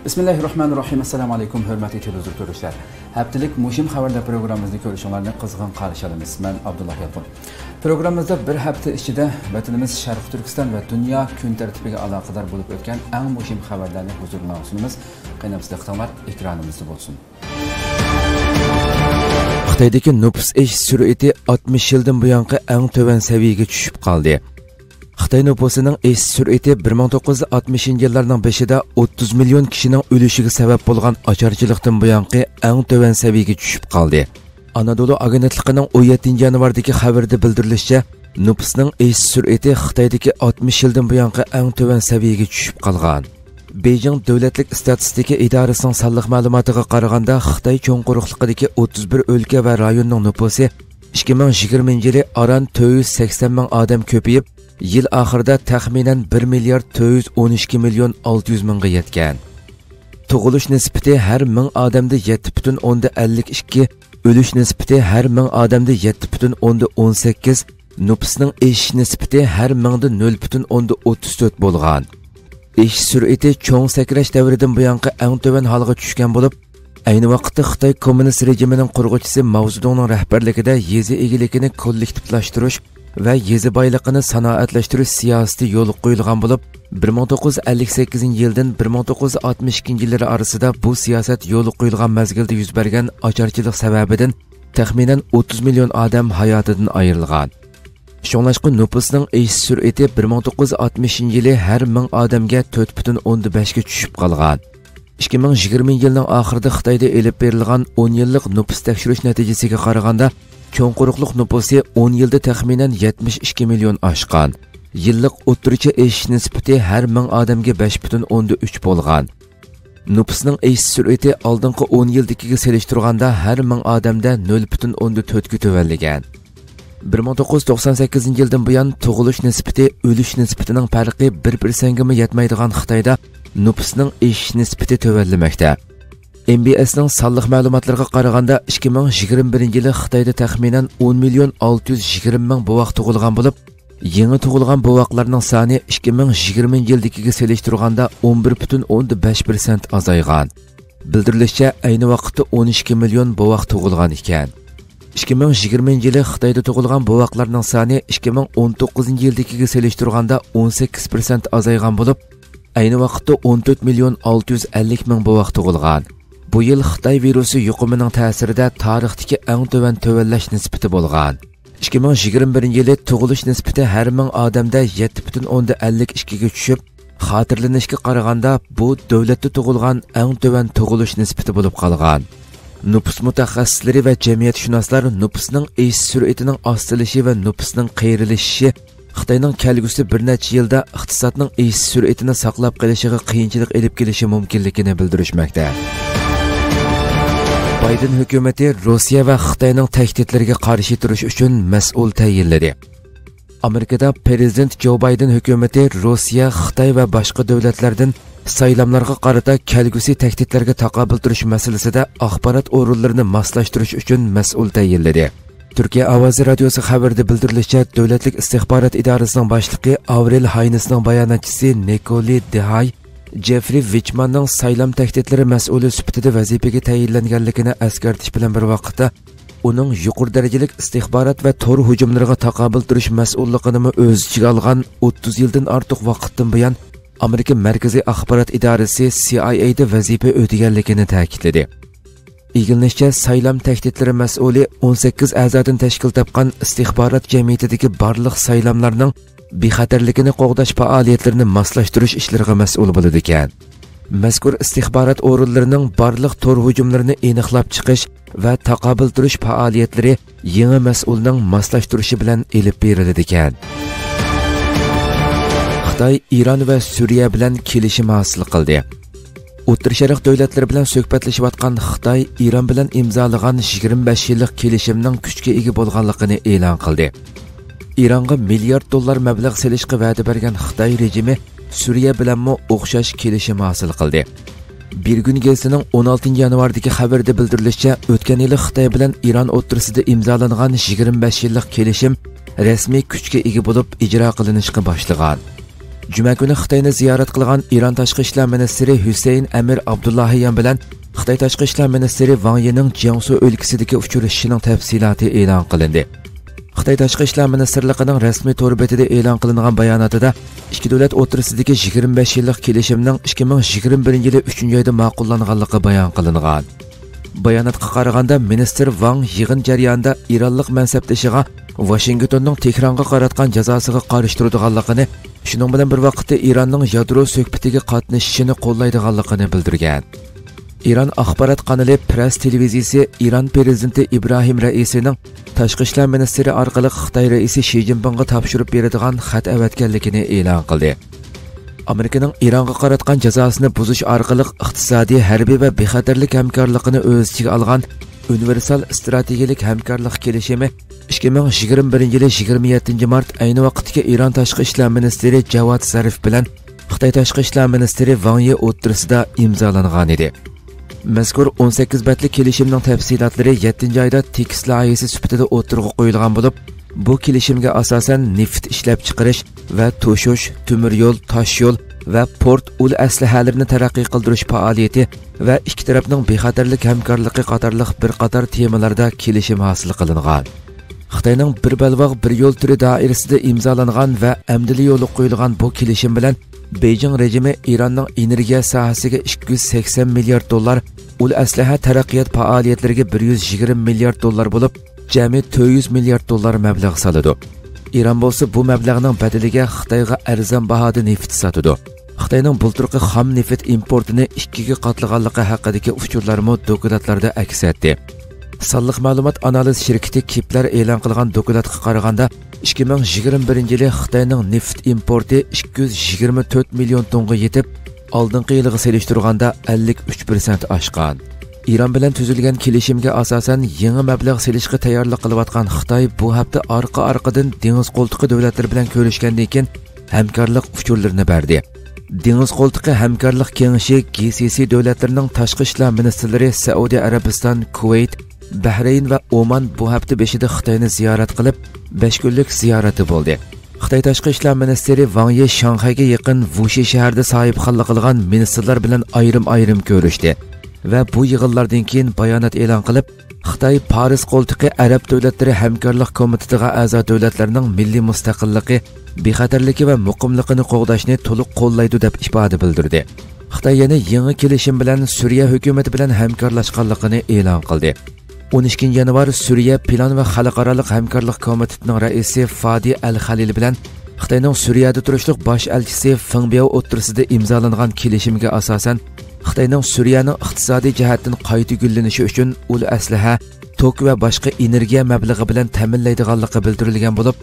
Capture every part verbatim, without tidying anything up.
بىسمىللاھىررەھمانىررەھىم. ئەسسالامۇئەلەيكۇم، ھۆرمەتلىك تېلېۋىزور كۆرۈشلەر. ھەپتىلىك مۇھىم خەۋەرلەر پروگراممىمىزنى كۆرۈشۈڭلارنى قىزغىن قارشى ئالىمىز. مەن ئابدۇللا يالقۇن. پروگراممىمىزدا بىر ھەپتە ئىچىدە ۋەتىنىمىز شەرقىي تۈركىستان ۋە دۇنيا كۈن تەرتىپىگە ئالاقىدار بولۇپ ئۆتكەن ئەڭ مۇھىم خەۋەرلەرنى ھۇزۇرۇڭلارغا سۇنىمىز. قېنى، دىققىتىڭلار ئېكرانىمىزدا بولسۇن. خىتايدىكى نوپۇس ئېشىش سۈرئىتى ئاتمىش يىلدىن بۇيانقى ئەڭ تۆۋەن سەۋىيەگە چۈشۈپ قالدى. خىتاي نوپۇسىنىڭ ئېشىش سۈرئىتى بىر مىڭ توققۇز يۈز ئاتمىشىنچى يىللارنىڭ بېشىدا ئوتتۇز مىليون كىشىنىڭ ئۆلۈشىگە سەۋەب بولغان ئاچارچىلىقتىن بۇيانقى ئەڭ تۆۋەن سەۋىيەگە چۈشۈپ قالدى. ئانادولۇ ئاگېنتلىقىنىڭ ئون يەتتىنچى يانۋاردىكى خەۋىرىدە بىلدۈرۈلۈشىچە، نوپۇسنىڭ ئېشىش سۈرئىتى خىتايدىكى ئاتمىش يىلدىن بۇيانقى ئەڭ تۆۋەن سەۋىيەگە چۈشۈپ قالغان. بېيجىڭ دۆلەتلىك ئىستاتىستىكا ئىدارىسىنىڭ سانلىق مەلۇماتىغا قارىغاندا، خىتاي چوڭ قۇرۇقلۇقىدىكى ئوتتۇز بىر ئۆلكە ۋە رايوننىڭ نوپۇسى ئىككى مىڭ يىگىرمىنچى يىلى ئاران تۆت يۈز سەكسەن مىڭ ئادەم كۆپىيىپ، يىل ئاخىرىدا تەخمىنەن بىر مىليارد تۆت يۈز ئون ئىككى مىليون ئالتە يۈز مىڭغا يەتكەن. تۇغۇلۇش نىسبىتى ھەر مىڭ ئادەمدە يەتتە پۈتۈن ئوندىن ئەللىك ئىككى، ئۆلۈش نىسبىتى ھەر مىڭ ئادەمدە يەتتە پۈتۈن ئوندىن ئون سەككىز، نوپۇسنىڭ ئېشىش نىسبىتى ھەر مىڭدا نۆل پۈتۈن ئوندىن ئوتتۇز تۆت بولغان. ئېشىش سۈرئىتى چوڭ سەكرەش دەۋرىدىن بۇيانقى ئەڭ تۆۋەن ھالغا چۈشكەن بولۇپ، ئەينى ۋاقىتتا خىتاي كوممۇنىست رېجىمىنىڭ قۇرغۇچىسى ماۋزېدۇڭنىڭ رەھبەرلىكىدە يېزا ئىگىلىكىنى كوللېكتىپلاشتۇرۇش ۋە يېزا بايلىقىنى سانائەتلەشتۈرۈش سىياسىتى يولغا قويۇلغان بولۇپ، بىر مىڭ توققۇز يۈز ئەللىك سەككىزىنچى يىلدىن بىر مىڭ توققۇز يۈز ئاتمىش ئىككىنچى يىللىرى ئارىسىدا بۇ سىياسەت يولغا قويۇلغان مەزگىلدە يۈز بەرگەن ئاچارچىلىق سەۋەبىدىن تەخمىنەن ئوتتۇز مىليون ئادەم ھاياتىدىن ئايرىلغان. شۇڭلاشقا نوپۇسنىڭ ئېشىش سۈرئىتى بىر مىڭ توققۇز يۈز ئاتمىشىنچى يىلى ھەر مىڭ ئادەمگە تۆت پۈتۈن ئوندىن بەشكە چۈشۈپ قالغان. ئىككى مىڭ يىگىرمىنچى يىلنىڭ ئاخىرىدا خىتايدا ئېلىپ بېرىلغان ئون يىللىق نوپۇس تەكشۈرۈش نەتىجىسىگە قارىغاندا، چوڭ قۇرۇقلۇق نوپۇسى ئون يىلدا تەخمىنەن يەتمىش ئىككى مىليون ئاشقان. يىللىق ئوتتۇرىچە ئېشىش نىسبىتى ھەر مىڭ ئادەمگە بەش پۈتۈن ئوندىن ئۈچ بولغان. نوپۇسنىڭ ئېشىش سۈرئىتى ئالدىنقى ئون يىلدىكىگە سېلىشتۇرغاندا ھەر مىڭ ئادەمدە نۆل پۈتۈن ئوندىن تۆتكە تۆۋەنلىگەن. بىر مىڭ توققۇز يۈز توقسان سەككىزىنچى يىلدىن بۇيان تۇغۇلۇش نىسبىتى، ئۆلۈش نىسبىتىنىڭ پەرقى بىر پىرسەنتكىمۇ يەتمەيدىغان خىتايدا نوپۇسنىڭ ئېشىش نىسبىتى تۆۋەنلىمەكتە. ئېن بى ئېسنىڭ سانلىق مەلۇماتلىرىغا قارىغاندا، ئىككى مىڭ يىگىرمە بىرىنچى يىلى خىتايدا تەخمىنەن ئون مىليون ئالتە يۈز يىگىرمە مىڭ بوۋاق تۇغۇلغان بولۇپ، يېڭى تۇغۇلغان بوۋاقلارنىڭ سانى ئىككى مىڭ يىگىرمىنچى يىلدىكىگە سېلىشتۇرغاندا ئون بىر پۈتۈن ئوندىن بەش پىرسەنت ئازايغان. بىلدۈرۈلۈشىچە، ئەينى ۋاقىتتا ئون ئىككى مىليون بوۋاق تۇغۇلغان ئىكەن. ئىككى مىڭ يىگىرمىنچى يىلى خىتايدا تۇغۇلغان بوۋاقلارنىڭ سانى ئىككى مىڭ ئون توققۇزىنچى يىلدىكىگە سېلىشتۇرغاندا ئون سەككىز پىرسەنت ئازايغان بولۇپ، ئەينى ۋاقىتتا ئون تۆت مىليون ئالتە يۈز ئەللىك مىڭ بوۋاق تۇغۇلغان. بۇ يىل خىتاي ۋىرۇسى يۇقۇمىنىڭ تەسىرىدە تارىختىكى ئەڭ تۆۋەن تۆۋەنلەش نىسبىتى بولغان. ئىككى مىڭ يىگىرمە بىرىنچى يىلى تۇغۇلۇش نىسبىتى ھەر مىڭ ئادەمدە يەتتە پۈتۈن ئوندىن ئەللىك ئىككىگە چۈشۈپ، خاتىرىلىنىشكە قارىغاندا، بۇ دۆلەتتە تۇغۇلغان ئەڭ تۆۋەن تۇغۇلۇش نىسبىتى بولۇپ قالغان. نوپۇس مۇتەخەسسىسلىرى ۋە جەمئىيەتشۇناسلار نوپۇسنىڭ ئېشىش سۈرئىتىنىڭ ئاستىلىشى ۋە نوپۇسنىڭ قېرىلىشىشى خىتاينىڭ كەلگۈسى بىر نەچچە يىلدا ئىقتىسادنىڭ ئېشىش سۈرئىتىنى ساقلاپ قېلىشىغا قىيىنچىلىق ئېلىپ كېلىشى مۇمكىنلىكىنى بىلدۈرۈشمەكتە. بايدېن ھۆكۈمىتى روسىيە ۋە خىتاينىڭ تەھدىتلىرىگە قارشى تۇرۇش ئۈچۈن مەسئۇل تەيىنلىدى. ئامېرىكىدا پىرېزىدېنت جو بايدېن ھۆكۈمىتى روسىيە، خىتاي ۋە باشقا دۆلەتلەردىن سايلاملارغا قارىتا كەلگۈسى تەھدىتلەرگە تاقابىل تۇرۇش مەسىلىسىدە ئاخبارات ئورۇنلىرىنى ماسلاشتۇرۇش ئۈچۈن مەسئۇل تەيىنلىدى. تۈركىيە ئاۋازى رادىيوسى خەۋىرىدە بىلدۈرۈلۈشىچە، دۆلەتلىك ئىستىخبارات ئىدارىسىنىڭ باشلىقى ئاۋرېل ھاينىسنىڭ باياناتچىسى نىكولى دېھاي جېفرى ۋىچماننىڭ سايلام تەھدىتلىرى مەسئۇلى سۈپىتىدە ۋەزىپىگە تەيىنلەنگەنلىكىنى ئەسكەرتىش بىلەن بىر ۋاقىتتا، ئۇنىڭ يۇقىرى دەرىجىلىك ئىستىخبارات ۋە تور ھۇجۇملىرىغا تاقابىل تۇرۇش مەسئۇللۇقىنىمۇ ئۆز ئىچىگە ئالغان ئوتتۇز يىلدىن ئارتۇق ۋاقىتتىن بۇيان ئامېرىكا مەركىزىي ئاخبارات ئىدارىسى سى ئاي ئەيدە ۋەزىپە ئۆتىگەنلىكىنى تەكىتلىدى. ئىگىلىنىشىچە، سايلام تەھدىتلىرى مەسئۇلى ئون سەككىز ئەزادىن تەشكىل تاپقان ئىستىخبارات جەمئىيىتىدىكى بارلىق سايلاملارنىڭ بىخەتەرلىكىنى قوغداش پائالىيەتلىرىنى ماسلاشتۇرۇش ئىشلىرىغا مەسئۇل بولىدىكەن. مەزكۇر ئىستىخبارات ئورۇنلىرىنىڭ بارلىق تور ھۇجۇملىرىنى ئېنىقلاپ چىقىش ۋە تاقابىل تۇرۇش پائالىيەتلىرى يېڭى مەسئۇلنىڭ ماسلاشتۇرۇشى بىلەن ئېلىپ بېرىلىدىكەن. خىتاي ئىران ۋە سۈرىيە بىلەن كېلىشىم ھاسىل قىلدى. ئوتتۇرا شەرق دۆلەتلىرى بىلەن سۆھبەتلىشىۋاتقان خىتاي ئىران بىلەن ئىمزالىغان يىگىرمە بەش يىللىق كېلىشىمنىڭ كۈچكە ئىگە بولغانلىقىنى ئېلان قىلدى. ئىرانغا مىليارد دوللار مەبلەغ سېلىشقا ۋەدە بەرگەن خىتاي رېجىمى سۈرىيە بىلەنمۇ ئوخشاش كېلىشىم ھاسىل قىلدى. بىر كۈن گېزىتىنىڭ ئون ئالتىنچى يانۋاردىكى خەۋىرىدە بىلدۈرۈلۈشىچە، ئۆتكەن يىلى خىتاي بىلەن ئىران ئوتتۇرىسىدا ئىمزالانغان يىگىرمە بەش يىللىق كېلىشىم رەسمىي كۈچكە ئىگە بولۇپ، ئىجرا قىلىنىشقا باشلىغان. جۈمە كۈنى خىتاينى زىيارەت قىلغان ئىران تاشقى ئىشلار مىنىستىرى ھۈسەيىن ئەمىر ئابدۇللاھىيان بىلەن خىتاي تاشقى ئىشلار مىنىستىرى ۋاڭ يىنىڭ جياڭسۇ ئۆلكىسىدىكى ئۇچرىشىشىنىڭ تەپسىلاتى ئېلان قىلىندى. خىتاي تاشقى ئىشلار مىنىستىرلىقىنىڭ رەسمىي تور بېتىدە ئېلان قىلىنغان باياناتىدا ئىككى دۆلەت ئوتتۇرىسىدىكى يىگىرمە بەش يىللىق كېلىشىمنىڭ ئىككى مىڭ يىگىرمە بىرىنچى يىلى ئۈچىنچى ئايدا ماقۇللانغانلىقى بايان قىلىنغان. باياناتقا قارىغاندا، مىنىستىر ۋاڭ يىغىن جەريانىدا ئىرانلىق مەنسەپدىشىغا ۋاشىنگتوننىڭ تېھرانغا قاراتقان جازاسىغا قارشى تۇرىدىغانلىقىنى، شۇنىڭ بىلەن بىر ۋاقىتتا ئىراننىڭ يادرو سۆھبىتىگە قاتنىشىشىنى قوللايدىغانلىقىنى بىلدۈرگەن. ئىران ئاخبارات قانىلى پرېس تېلېۋىزىيىسى ئىران پىرېزىدېنتى ئىبراھىم رەئىسىنىڭ تاشقى ئىشلار مىنىستىرى ئارقىلىق خىتاي رەئىسى شى جىنپىڭغا تاپشۇرۇپ بېرىدىغان خەت ئەۋەتكەنلىكىنى ئېلان قىلدى. ئامېرىكىنىڭ ئىرانغا قاراتقان جازاسىنى بۇزۇش ئارقىلىق ئىقتىسادىي، ھەربىي ۋە بىخەتەرلىك ھەمكارلىقىنى ئۆز ئىچىگە ئالغان ئۇنىۋېرسال ئىستراتېگىيەلىك ھەمكارلىق كېلىشىمى ئىككى مىڭ يىگىرمە بىرىنچى يىلى يىگىرمە يەتتىنچى مارت ئەينى ۋاقىتتىكى ئىران تاشقى ئىشلار مىنىستىرى جاۋاد زەرىف بىلەن خىتاي تاشقى ئىشلار مىنىستىرى ۋاڭ يى ئوتتۇرىسىدا ئىمزالانغان ئىدى. مەزكۇر ئون سەككىز بەتلىك كېلىشىمنىڭ تەپسىلاتلىرى يەتتىنچى ئايدا تېكىست لايىھەسى سۈپىتىدە ئوتتۇرىغا قويۇلغان بولۇپ، بۇ كېلىشىمگە ئاساسەن نېفىت ئىشلەپچىقىرىش ۋە توشۇش، تۆمۈر يول، تاش يول ۋە پورت ئۇل ئەسلىھەلىرىنى تەرەققىي قىلدۇرۇش پائالىيىتى ۋە ئىككى تەرەپنىڭ بىخەتەرلىك ھەمكارلىقى قاتارلىق بىر قاتار تېمىلاردا كېلىشىم ھاسىل قىلىنغان. خىتاينىڭ بىر بەلباغ، بىر يول تۈرى دائىرىسىدە ئىمزالانغان ۋە ئەمدىلا يولغا قويۇلغان بۇ كېلىشىم بىلەن بېيجىڭ رېجىمى ئىراننىڭ ئېنېرگىيە ساھەسىگە ئىككى يۈز سەكسەن مىليارد دوللار، ئۇل ئەسلىھە تەرەققىيات پائالىيەتلىرىگە بىر يۈز يىگىرمە مىليارد دوللار بولۇپ، جەمئىي تۆت يۈز مىليارد دوللار مەبلەغ سالىدۇ. ئىران بولسا بۇ مەبلەغنىڭ بەدىلىگە خىتايغا ئەرزان باھادا نېفىت ساتىدۇ. خىتاينىڭ بۇلتۇرقى خام نېفىت ئىمپورتىنى ئىككىگە قاتلىغانلىقى ھەققىدىكى ئۇچۇرلارمۇ دوكلاتلاردا ئەكس ئەتتى. سانلىق مەلۇمات ئانالىز شىركىتى كىپلەر ئېلان قىلغان دوكلاتقا قارىغاندا، ئىككى مىڭ يىگىرمە بىرىنچى يىلى خىتاينىڭ نېفىت ئىمپورتى ئىككى يۈز يىگىرمە تۆت مىليون تونغا يېتىپ، ئالدىنقى يىلغا سېلىشتۇرغاندا ئەللىك ئۈچ پىرسەنت ئاشقان. ئىران بىلەن تۈزۈلگەن كېلىشىمگە ئاساسەن، يېڭى مەبلەغ سېلىشقا تەييارلىق قىلىۋاتقان خىتاي بۇ ھەپتە ئارقا-ئارقىدىن دېڭىز قولتۇقى دۆلەتلىرى بىلەن كۆرۈشكەندىن كېيىن، ھەمكارلىق ئۇچۇرلىرىنى بەردى. دېڭىز قولتۇقى ھەمكارلىق كېڭىشى، گې سىي سىي، دۆلەتلىرىنىڭ تاشقى ئىشلار مىنىستىرلىرى سەئۇدى ئەرەبىستان، كۇۋەيت، بەھرەين ۋە ئومان بۇ ھەپتە بېشىدا خىتاينى زىيارەت قىلىپ، بەش كۈنلۈك زىيارەتتە بولدى. خىتاي تاشقى ئىشلار مىنىستىرى ۋاڭ يى شاڭخەيگە يېقىن ۋۇشى شەھىرىدە ساھىبخانلىق قىلغان مىنىستىرلار بىلەن ئايرىم-ئايرىم كۆرۈشتى ۋە بۇ يىغىنلاردىن كېيىن بايانات ئېلان قىلىپ، خىتاي پارس قولتۇقى ئەرەب دۆلەتلىرى ھەمكارلىق كومىتېتىغا ئەزا دۆلەتلەرنىڭ مىللىي مۇستەقىللىقى، بىخەتەرلىكى ۋە مۇقىملىقىنى قوغداشنى تولۇق قوللايدۇ، دەپ ئىپادە بىلدۈردى. خىتاي يەنە يېڭى كېلىشىم بىلەن سۈرىيە ھۆكۈمىتى بىلەن ھەمكارلاشقانلىقىنى ئېلان قىلدى. ئون ئىككىنچى يانۋار سۈرىيە پىلان ۋە خەلقئارالىق ھەمكارلىق كومىتېتىنىڭ رەئىسى فادى ئەل خەلىل بىلەن خىتاينىڭ سۈرىيەدە تۇرۇشلۇق باش ئەلچىسى فېڭ بياۋ ئوتتۇرىسىدا ئىمزالانغان كېلىشىمگە ئاساسەن، خىتاينىڭ سۈرىيەنىڭ ئىقتىسادىي جەھەتتىن قايتا گۈللىنىشى ئۈچۈن ئۇل ئەسلىھە، توك ۋە باشقا ئېنېرگىيە مەبلىغى بىلەن تەمىنلەيدىغانلىقى بىلدۈرۈلگەن بولۇپ،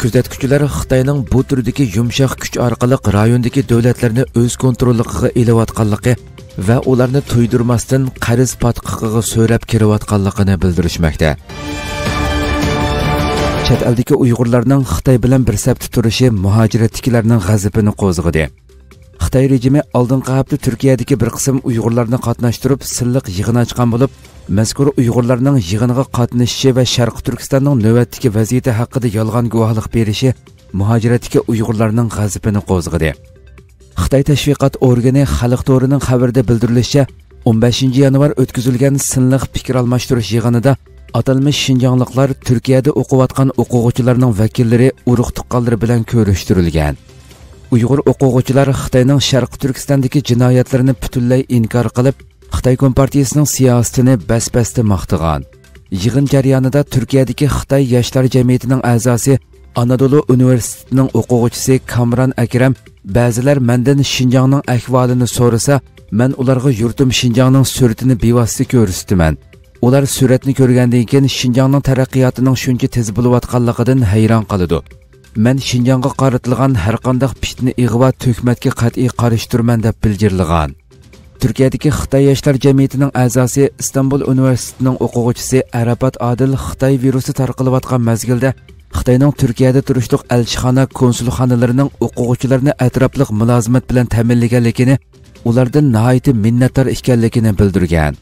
كۆزەتكۈچىلەر خىتاينىڭ بۇ تۈردىكى يۇمشاق كۈچ ئارقىلىق رايوندىكى دۆلەتلەرنى ئۆز كونتروللۇقىغا ئېلىۋاتقانلىقى ۋە ئۇلارنى تۇيدۇرماستىن قەرز پاتقىقىغا سۆرەپ كىرىۋاتقانلىقىنى بىلدۈرۈشمەكتە. چەت ئەلدىكى ئۇيغۇرلارنىڭ خىتاي بىلەن بىر سەپتە تۇرۇشى مۇھاجىرەتتىكىلەرنىڭ غەزىپىنى قوزغىدى. خىتاي رېجىمى ئالدىنقى ھەپتە تۈركىيەدىكى بىر قىسىم ئۇيغۇرلارنى قاتناشتۇرۇپ، سىنلىق يىغىن ئاچقان بولۇپ، مەزكۇر ئۇيغۇرلارنىڭ يىغىنغا قاتنىشىشى ۋە شەرقىي تۈركىستاننىڭ نۆۋەتتىكى ۋەزىيىتى ھەققىدە يالغان گۇۋاھلىق بېرىشى مۇھاجىرەتتىكى ئۇيغۇرلارنىڭ غەزىپىنى قوزغىدى. خىتاي تەشۋىقات ئورگىنى خەلق تورىنىڭ خەۋىرىدە بىلدۈرۈلۈشىچە، ئون بەشىنچى يانۋار ئۆتكۈزۈلگەن سىنلىق پىكىر ئالماشتۇرۇش يىغىنىدا ئاتالمىش شىنجاڭلىقلار تۈركىيەدە ئوقۇۋاتقان ئوقۇغۇچىلارنىڭ ۋەكىللىرى، ئۇرۇق تۇغقانلىرى بىلەن كۆرۈشتۈرۈلگەن. ئۇيغۇر ئوقۇغۇچىلار خىتاينىڭ شەرقىي تۈركىستاندىكى جىنايەتلىرىنى پۈتۈنلەي ئىنكار قىلىپ، خىتاي كومپارتىيىسىنىڭ سىياسىتىنى بەس-بەستە ماختىغان. يىغىن جەريانىدا تۈركىيەدىكى خىتاي ياشلار جەمئىيىتىنىڭ ئەزاسى، ئانادولۇ ئۇنىۋېرسىتېتىنىڭ ئوقۇغۇچىسى كامران ئەكرەم، بەزىلەر مەندىن شىنجاڭنىڭ ئەھۋالىنى سورىسا، مەن ئۇلارغا يۇرتۇم شىنجاڭنىڭ سۈرىتىنى بىۋاسىتە كۆرسىتىمەن. ئۇلار سۈرەتنى كۆرگەندىن كېيىن شىنجاڭنىڭ تەرەققىياتىنىڭ شۇنچە تېز بولۇۋاتقانلىقىدىن ھەيران قالىدۇ. مەن شىنجاڭغا قارىتىلغان ھەرقانداق پىتنە، ئىغۋا، تۆھمەتكە قەتئىي قارشى تۇرىمەن، دەپ بىلجىرلىغان. تۈركىيەدىكى خىتاي ياشلار جەمئىيىتىنىڭ ئەزاسى، ئىستانبۇل ئۇنىۋېرسىتېتىنىڭ ئوقۇغۇچىسى ئەرەپات ئادىل خىتاي ۋىرۇسى تارقىلىۋاتقان مەزگىلدە خىتاينىڭ تۈركىيەدە تۇرۇشلۇق ئەلچىخانا، كونسۇلخانىلىرىنىڭ ئوقۇغۇچىلىرىنى ئەتراپلىق مۇلازىمەت بىلەن تەمىنلىگەنلىكىنى، ئۇلاردىن ناھايىتى مىننەتدار ئىكەنلىكىنى بىلدۈرگەن.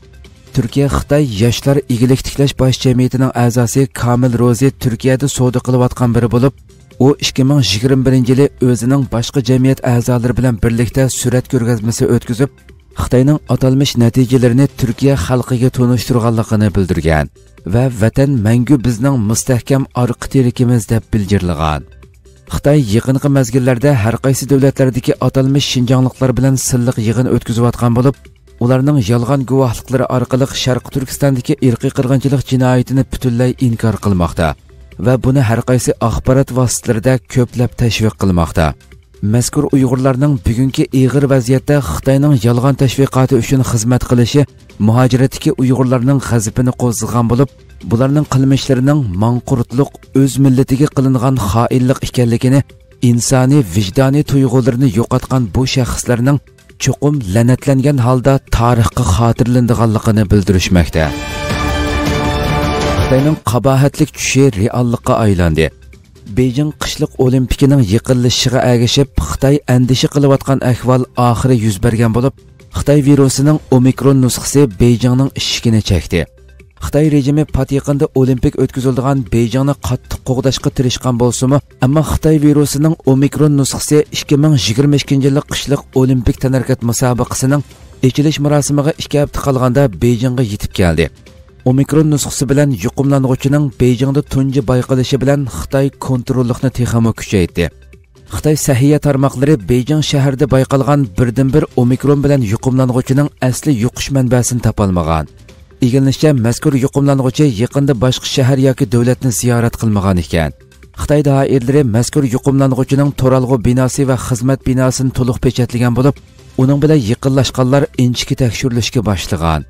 تۈركىيە خىتاي ياشلار ئىگىلىك تىكلەش باش جەمئىيىتىنىڭ ئەزاسى كامىل روزى تۈركىيەدە سودا قىلىۋاتقان بىرى بولۇپ، ئۇ ئىككى مىڭ يىگىرمە بىرىنچى يىلى ئۆزىنىڭ باشقا جەمئىيەت ئەزالىرى بىلەن بىرلىكتە سۈرەت كۆرگەزمىسى ئۆتكۈزۈپ، خىتاينىڭ ئاتالمىش نەتىجىلىرىنى تۈركىيە خەلقىگە تونۇشتۇرغانلىقىنى بىلدۈرگەن ۋە ۋەتەن مەڭگۈ بىزنىڭ مۇستەھكەم ئارقا تىرىكىمىز دەپ بىلجىرلىغان. خىتاي يېقىنقى مەزگىللەردە ھەر قايسى دۆلەتلەردىكى ئاتالمىش شىنجاڭلىقلار بىلەن سىرلىق يىغىن ئۆتكۈزۈۋاتقان بولۇپ، ئۇلارنىڭ يالغان گۇۋاھلىقلىرى ئارقىلىق شەرقىي تۈركىستاندىكى ئىرقىي قىرغىنچىلىق جىنايىتىنى پۈتۈنلەي ئىنكار قىلماقتا ۋە بۇنى ھەر قايسى ئاخبارات ۋاسىتىلىرىدە كۆپلەپ تەشۋىق قىلماقتا. مەزكۇر ئۇيغۇرلارنىڭ بۈگۈنكى ئېغىر ۋەزىيەتتە خىتاينىڭ يالغان تەشۋىقاتى ئۈچۈن خىزمەت قىلىشى مۇھاجىرەتتىكى ئۇيغۇرلارنىڭ غەزىپىنى قوزغىغان بولۇپ، بۇلارنىڭ قىلمىشلىرىنىڭ ماڭقۇرتلۇق، ئۆز مىللىتىگە قىلىنغان خائىنلىق ئىكەنلىكىنى، ئىنسانىي ۋىجدانىي تۇيغۇلىرىنى يوقاتقان بۇ شەخسلەرنىڭ چوقۇم لەنەتلەنگەن ھالدا تارىخقا خاتىرىلىنىدىغانلىقىنى بىلدۈرۈشمەكتە. خىتاينىڭ قاباھەتلىك چۈشى رېئاللىققا ئايلاندى. بېيجىڭ قىشلىق ئولىمپىكىنىڭ يېقىنلىشىشىغا ئەگىشىپ، خىتاي ئەندىشە قىلىۋاتقان ئەھۋال ئاخىرى يۈز بەرگەن بولۇپ، خىتاي ۋىرۇسىنىڭ ئومىكرون نۇسخىسى بېيجىڭنىڭ ئىشىكىنى چەكتى. خىتاي رېجىمى پات يېقىندا ئولىمپىك ئۆتكۈزۈلىدىغان بېيجىڭنى قاتتىق قوغداشقا تىرىشقان بولسىمۇ، ئەمما خىتاي ۋىرۇسىنىڭ ئومىكرون نۇسخىسى ئىككى مىڭ يىگىرمە ئىككىنچى يىللىق قىشلىق ئولىمپىك تەنھەرىكەت مۇسابىقىسىنىڭ ئېچىلىش مۇراسىمىغا ئىككى ھەپتە قالغاندا بېيجىڭغا يېتىپ كەلدى. ئومىكرون نۇسخىسى بىلەن يۇقۇملانغۇچىنىڭ بېيجىڭدا تۇنجى بايقىلىشى بىلەن خىتاي كونتروللۇقنى تېخىمۇ كۈچەيتتى. خىتاي سەھىيە تارماقلىرى بېيجىڭ شەھىرىدە بايقالغان بىردىنبىر ئومىكرون بىلەن يۇقۇملانغۇچىنىڭ ئەسلى يۇقۇش مەنبەسىنى تاپالمىغان. ئىگىلىنىشىچە، مەزكۇر يۇقۇملانغۇچى يېقىندا باشقا شەھەر ياكى دۆلەتنى زىيارەت قىلمىغان ئىكەن. خىتاي دائىرىلىرى مەزكۇر يۇقۇملانغۇچىنىڭ تۇرالغۇ بىناسى ۋە خىزمەت بىناسىنى تولۇق پېچەتلىگەن بولۇپ، ئۇنىڭ بىلەن يېقىنلاشقانلار ئىنچىكە تەكشۈرۈلۈشكە باشلىغان.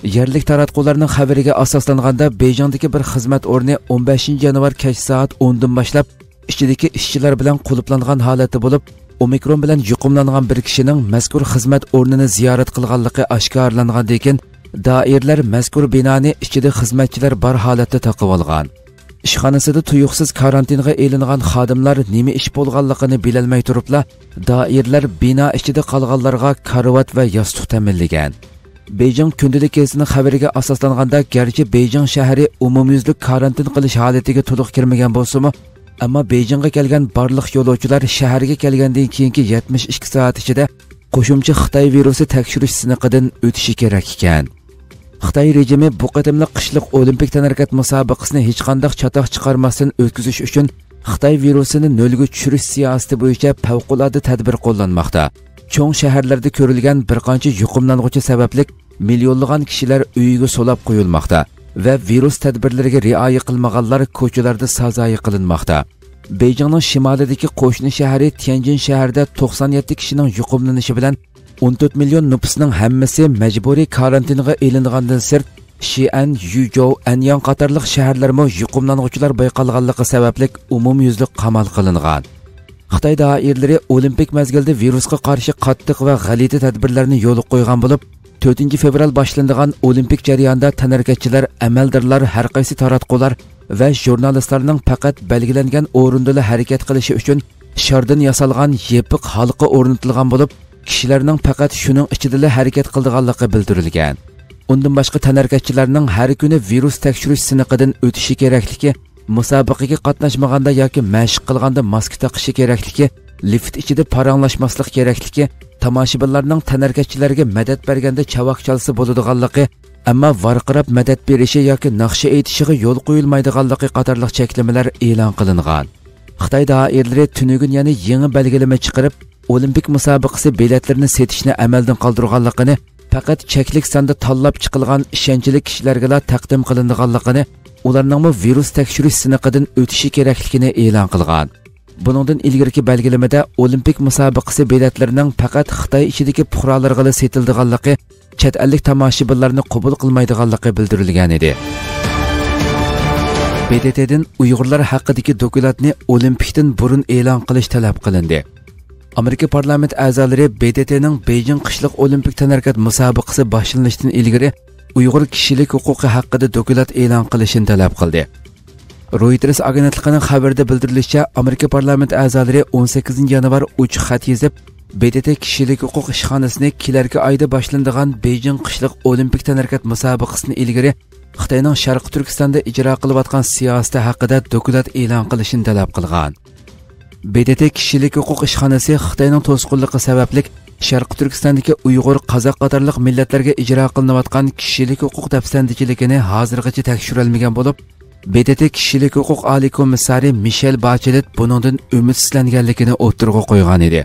يەرلىك تاراتقۇلارنىڭ خەۋىرىگە ئاساسلانغاندا، بېيجىڭدىكى بىر خىزمەت ئورنى ئون بەشىنچى يانۋار كەچ سائەت ئوندىن باشلاپ، ئىچىدىكى ئىشچىلار بىلەن قۇلۇپلانغان ھالەتتە بولۇپ، ئومىكرون بىلەن يۇقۇملانغان بىر كىشىنىڭ مەزكۇر خىزمەت ئورنىنى زىيارەت قىلغانلىقى ئاشكارىلاندىن كېيىن، دائىرىلەر مەزكۇر بىنانى ئىچىدە خىزمەتچىلەر بار ھالەتتە تاقىۋالغان. ئىشخانىسىدا تۇيۇقسىز كارانتىنغا ئېلىنغان خادىملار نېمە ئىش بولغانلىقىنى بىلەلمەي تۇرۇپلا، دائىرىلەر بىنا ئىچىدە قالغانلارغا كارىۋات ۋە ياستۇق تەمىنلىگەن. بېيجىڭ كۈندىلىك گېزىتىنىڭ خەۋىرىگە ئاساسلانغاندا، گەرچە بېيجىڭ شەھىرى ئومۇميۈزلۈك كارانتىن قىلىش ھالىتىگە تولۇق كىرمىگەن بولسىمۇ، ئەمما بېيجىڭغا كەلگەن بارلىق يولۇچىلار شەھەرگە كەلگەندىن كېيىنكى يەتمىش ئىككى سائەت ئىچىدە قوشۇمچە خىتاي ۋىرۇسى تەكشۈرۈش سىنىقىدىن ئۆتۈشى كېرەك ئىكەن. خىتاي رېجىمى بۇ قېتىملىق قىشلىق ئولىمپىك تەنھەرىكەت مۇسابىقىسىنى ھېچقانداق چاتاق چىقارماستىن ئۆتكۈزۈش ئۈچۈن خىتاي ۋىرۇسىنى نۆلگە چۈشۈرۈش سىياسىتى بويىچە پەۋقۇلئاددە تەدبىر قوللانماقتا. چوڭ شەھەرلەردە كۆرۈلگەن بىر قانچە يۇقۇملانغۇچى سەۋەبلىك مىليونلىغان كىشىلەر ئۆيىگە سولاپ قويۇلماقتا ۋە ۋىرۇس تەدبىرلىرىگە رىئايە قىلمىغانلار كوچىلاردا سازايى قىلىنماقتا. بېيجىڭنىڭ شىمالىدىكى قوشنا شەھىرى تيەنجىن شەھىرىدە توقسان يەتتە كىشىنىڭ يۇقۇملىنىشى بىلەن ئون تۆت مىليون نوپۇسنىڭ ھەممىسى مەجبۇرىي كارانتىنغا ئېلىنغاندىن سىرت، شىئەن، يۈجوۋ، ئەنياڭ قاتارلىق شەھەرلەرمۇ يۇقۇملانغۇچىلار بايقالغانلىقى سەۋەبلىك ئومۇميۈزلۈك قامال قىلىنغان. خىتاي دائىرىلىرى ئولىمپىك مەزگىلدە ۋىرۇسقا قارشى قاتتىق ۋە غەلىتە تەدبىرلەرنى يولغا قويغان بولۇپ، تۆتىنچى فېۋرال باشلىنىدىغان ئولىمپىك جەريانىدا تەنھەرىكەتچىلەر، ئەمەلدارلار، ھەر قايسى تاراتقۇلار ۋە ژۇرنالىستلارنىڭ پەقەت بەلگىلەنگەن ئورۇندىلا ھەرىكەت قىلىشى ئۈچۈن شاردىن ياسالغان يېپىق ھالقا ئورنىتىلغان بولۇپ، كىشىلەرنىڭ پەقەت شۇنىڭ ئىچىدىلا ھەرىكەت قىلىدىغانلىقى بىلدۈرۈلگەن. ئۇندىن باشقا، تەنھەرىكەتچىلەرنىڭ ھەر كۈنى ۋىرۇس تەكشۈرۈش سىنىقىدىن ئۆتۈشى كېرەكلىكى، مۇسابىقىگە قاتناشمىغاندا ياكى مەشىق قىلغاندا ماسكا تاقىشى كېرەكلىكى، لىفت ئىچىدە پاراڭلاشماسلىق كېرەكلىكى، تاماشىبىنلارنىڭ تەنھەرىكەتچىلەرگە مەدەت بەرگەندە چاۋاك چالسا بولىدىغانلىقى، ئەمما ۋارقىراپ مەدەت بېرىشى ياكى ناخشا ئېيتىشىغا يول قويۇلمايدىغانلىقى قاتارلىق چەكلىمىلەر ئېلان قىلىنغان. خىتاي دائىرىلىرى تۈنۈگۈن يەنە يېڭى بەلگىلىمە چىقىرىپ، ئولىمپىك مۇسابىقىسى بېلەتلىرىنى سېتىشنى ئەمەلدىن قالدۇرغانلىقىنى، پەقەت چەكلىك ساندا تاللاپ چىقىلغان ئىشەنچلىك كىشىلەرگىلا تەقدىم قىلىنىدىغانلىقىنى، ئۇلارنىڭمۇ ۋىرۇس تەكشۈرۈش سىنىقىدىن ئۆتۈشى كېرەكلىكىنى ئېلان قىلغان. بۇنىڭدىن ئىلگىرىكى بەلگىلىمىدە ئولىمپىك مۇسابىقىسى بېلەتلىرىنىڭ پەقەت خىتاي ئىچىدىكى پۇقرالارغىلا سېتىلىدىغانلىقى، چەت ئەللىك تاماشىبىنلارنى قوبۇل قىلمايدىغانلىقى بىلدۈرۈلگەن ئىدى. ب د ت دىن ئۇيغۇرلار ھەققىدىكى دوكلاتنى ئولىمپىكتىن بۇرۇن ئېلان قىلىش تەلەپ قىلىندى. ئامېرىكا پارلامېنت ئەزالىرى ب د ت نىڭ بېيجىڭ قىشلىق ئولىمپىك تەنھەرىكەت مۇسابىقىسى باشلىنىشتىن ئىلگىرى ئۇيغۇر كىشىلىك ھوقۇقى ھەققىدە دوكلات ئېلان قىلىشىنى تەلەپ قىلدى. رويتېرس ئاگېنتلىقىنىڭ خەۋىرىدە بىلدۈرۈلۈشىچە، ئامېرىكا پارلامېنت ئەزالىرى ئون سەككىزىنچى يانۋار ئوچۇق خەت يېزىپ، ب د ت كىشىلىك ھوقۇق ئىشخانىسىنى كېلەركى ئايدا باشلىنىدىغان بېيجىڭ قىشلىق ئولىمپىك تەنھەرىكەت مۇسابىقىسىدىن ئىلگىرى خىتاينىڭ شەرقىي تۈركىستاندا ئىجرا قىلىۋاتقان سىياسىتى ھەققىدە دوكلات ئېلان قىلىشنى تەلەپ قىلغان. ب د ت كىشىلىك ھوقۇق ئىشخانىسى خىتاينىڭ توسقۇنلۇقى سەۋەبلىك شەرقىي تۈركىستاندىكى ئۇيغۇر، قازاق قاتارلىق مىللەتلەرگە ئىجرا قىلىنىۋاتقان كىشىلىك ھوقۇق دەپسەندىچىلىكىنى ھازىرغىچە تەكشۈرەلمىگەن بولۇپ، ب د ت كىشىلىك ھوقۇق ئالىي كومىسسارى مىشېل باچېلېت بۇنىڭدىن ئۈمىدسىزلەنگەنلىكىنى ئوتتۇرىغا قويغان ئىدى.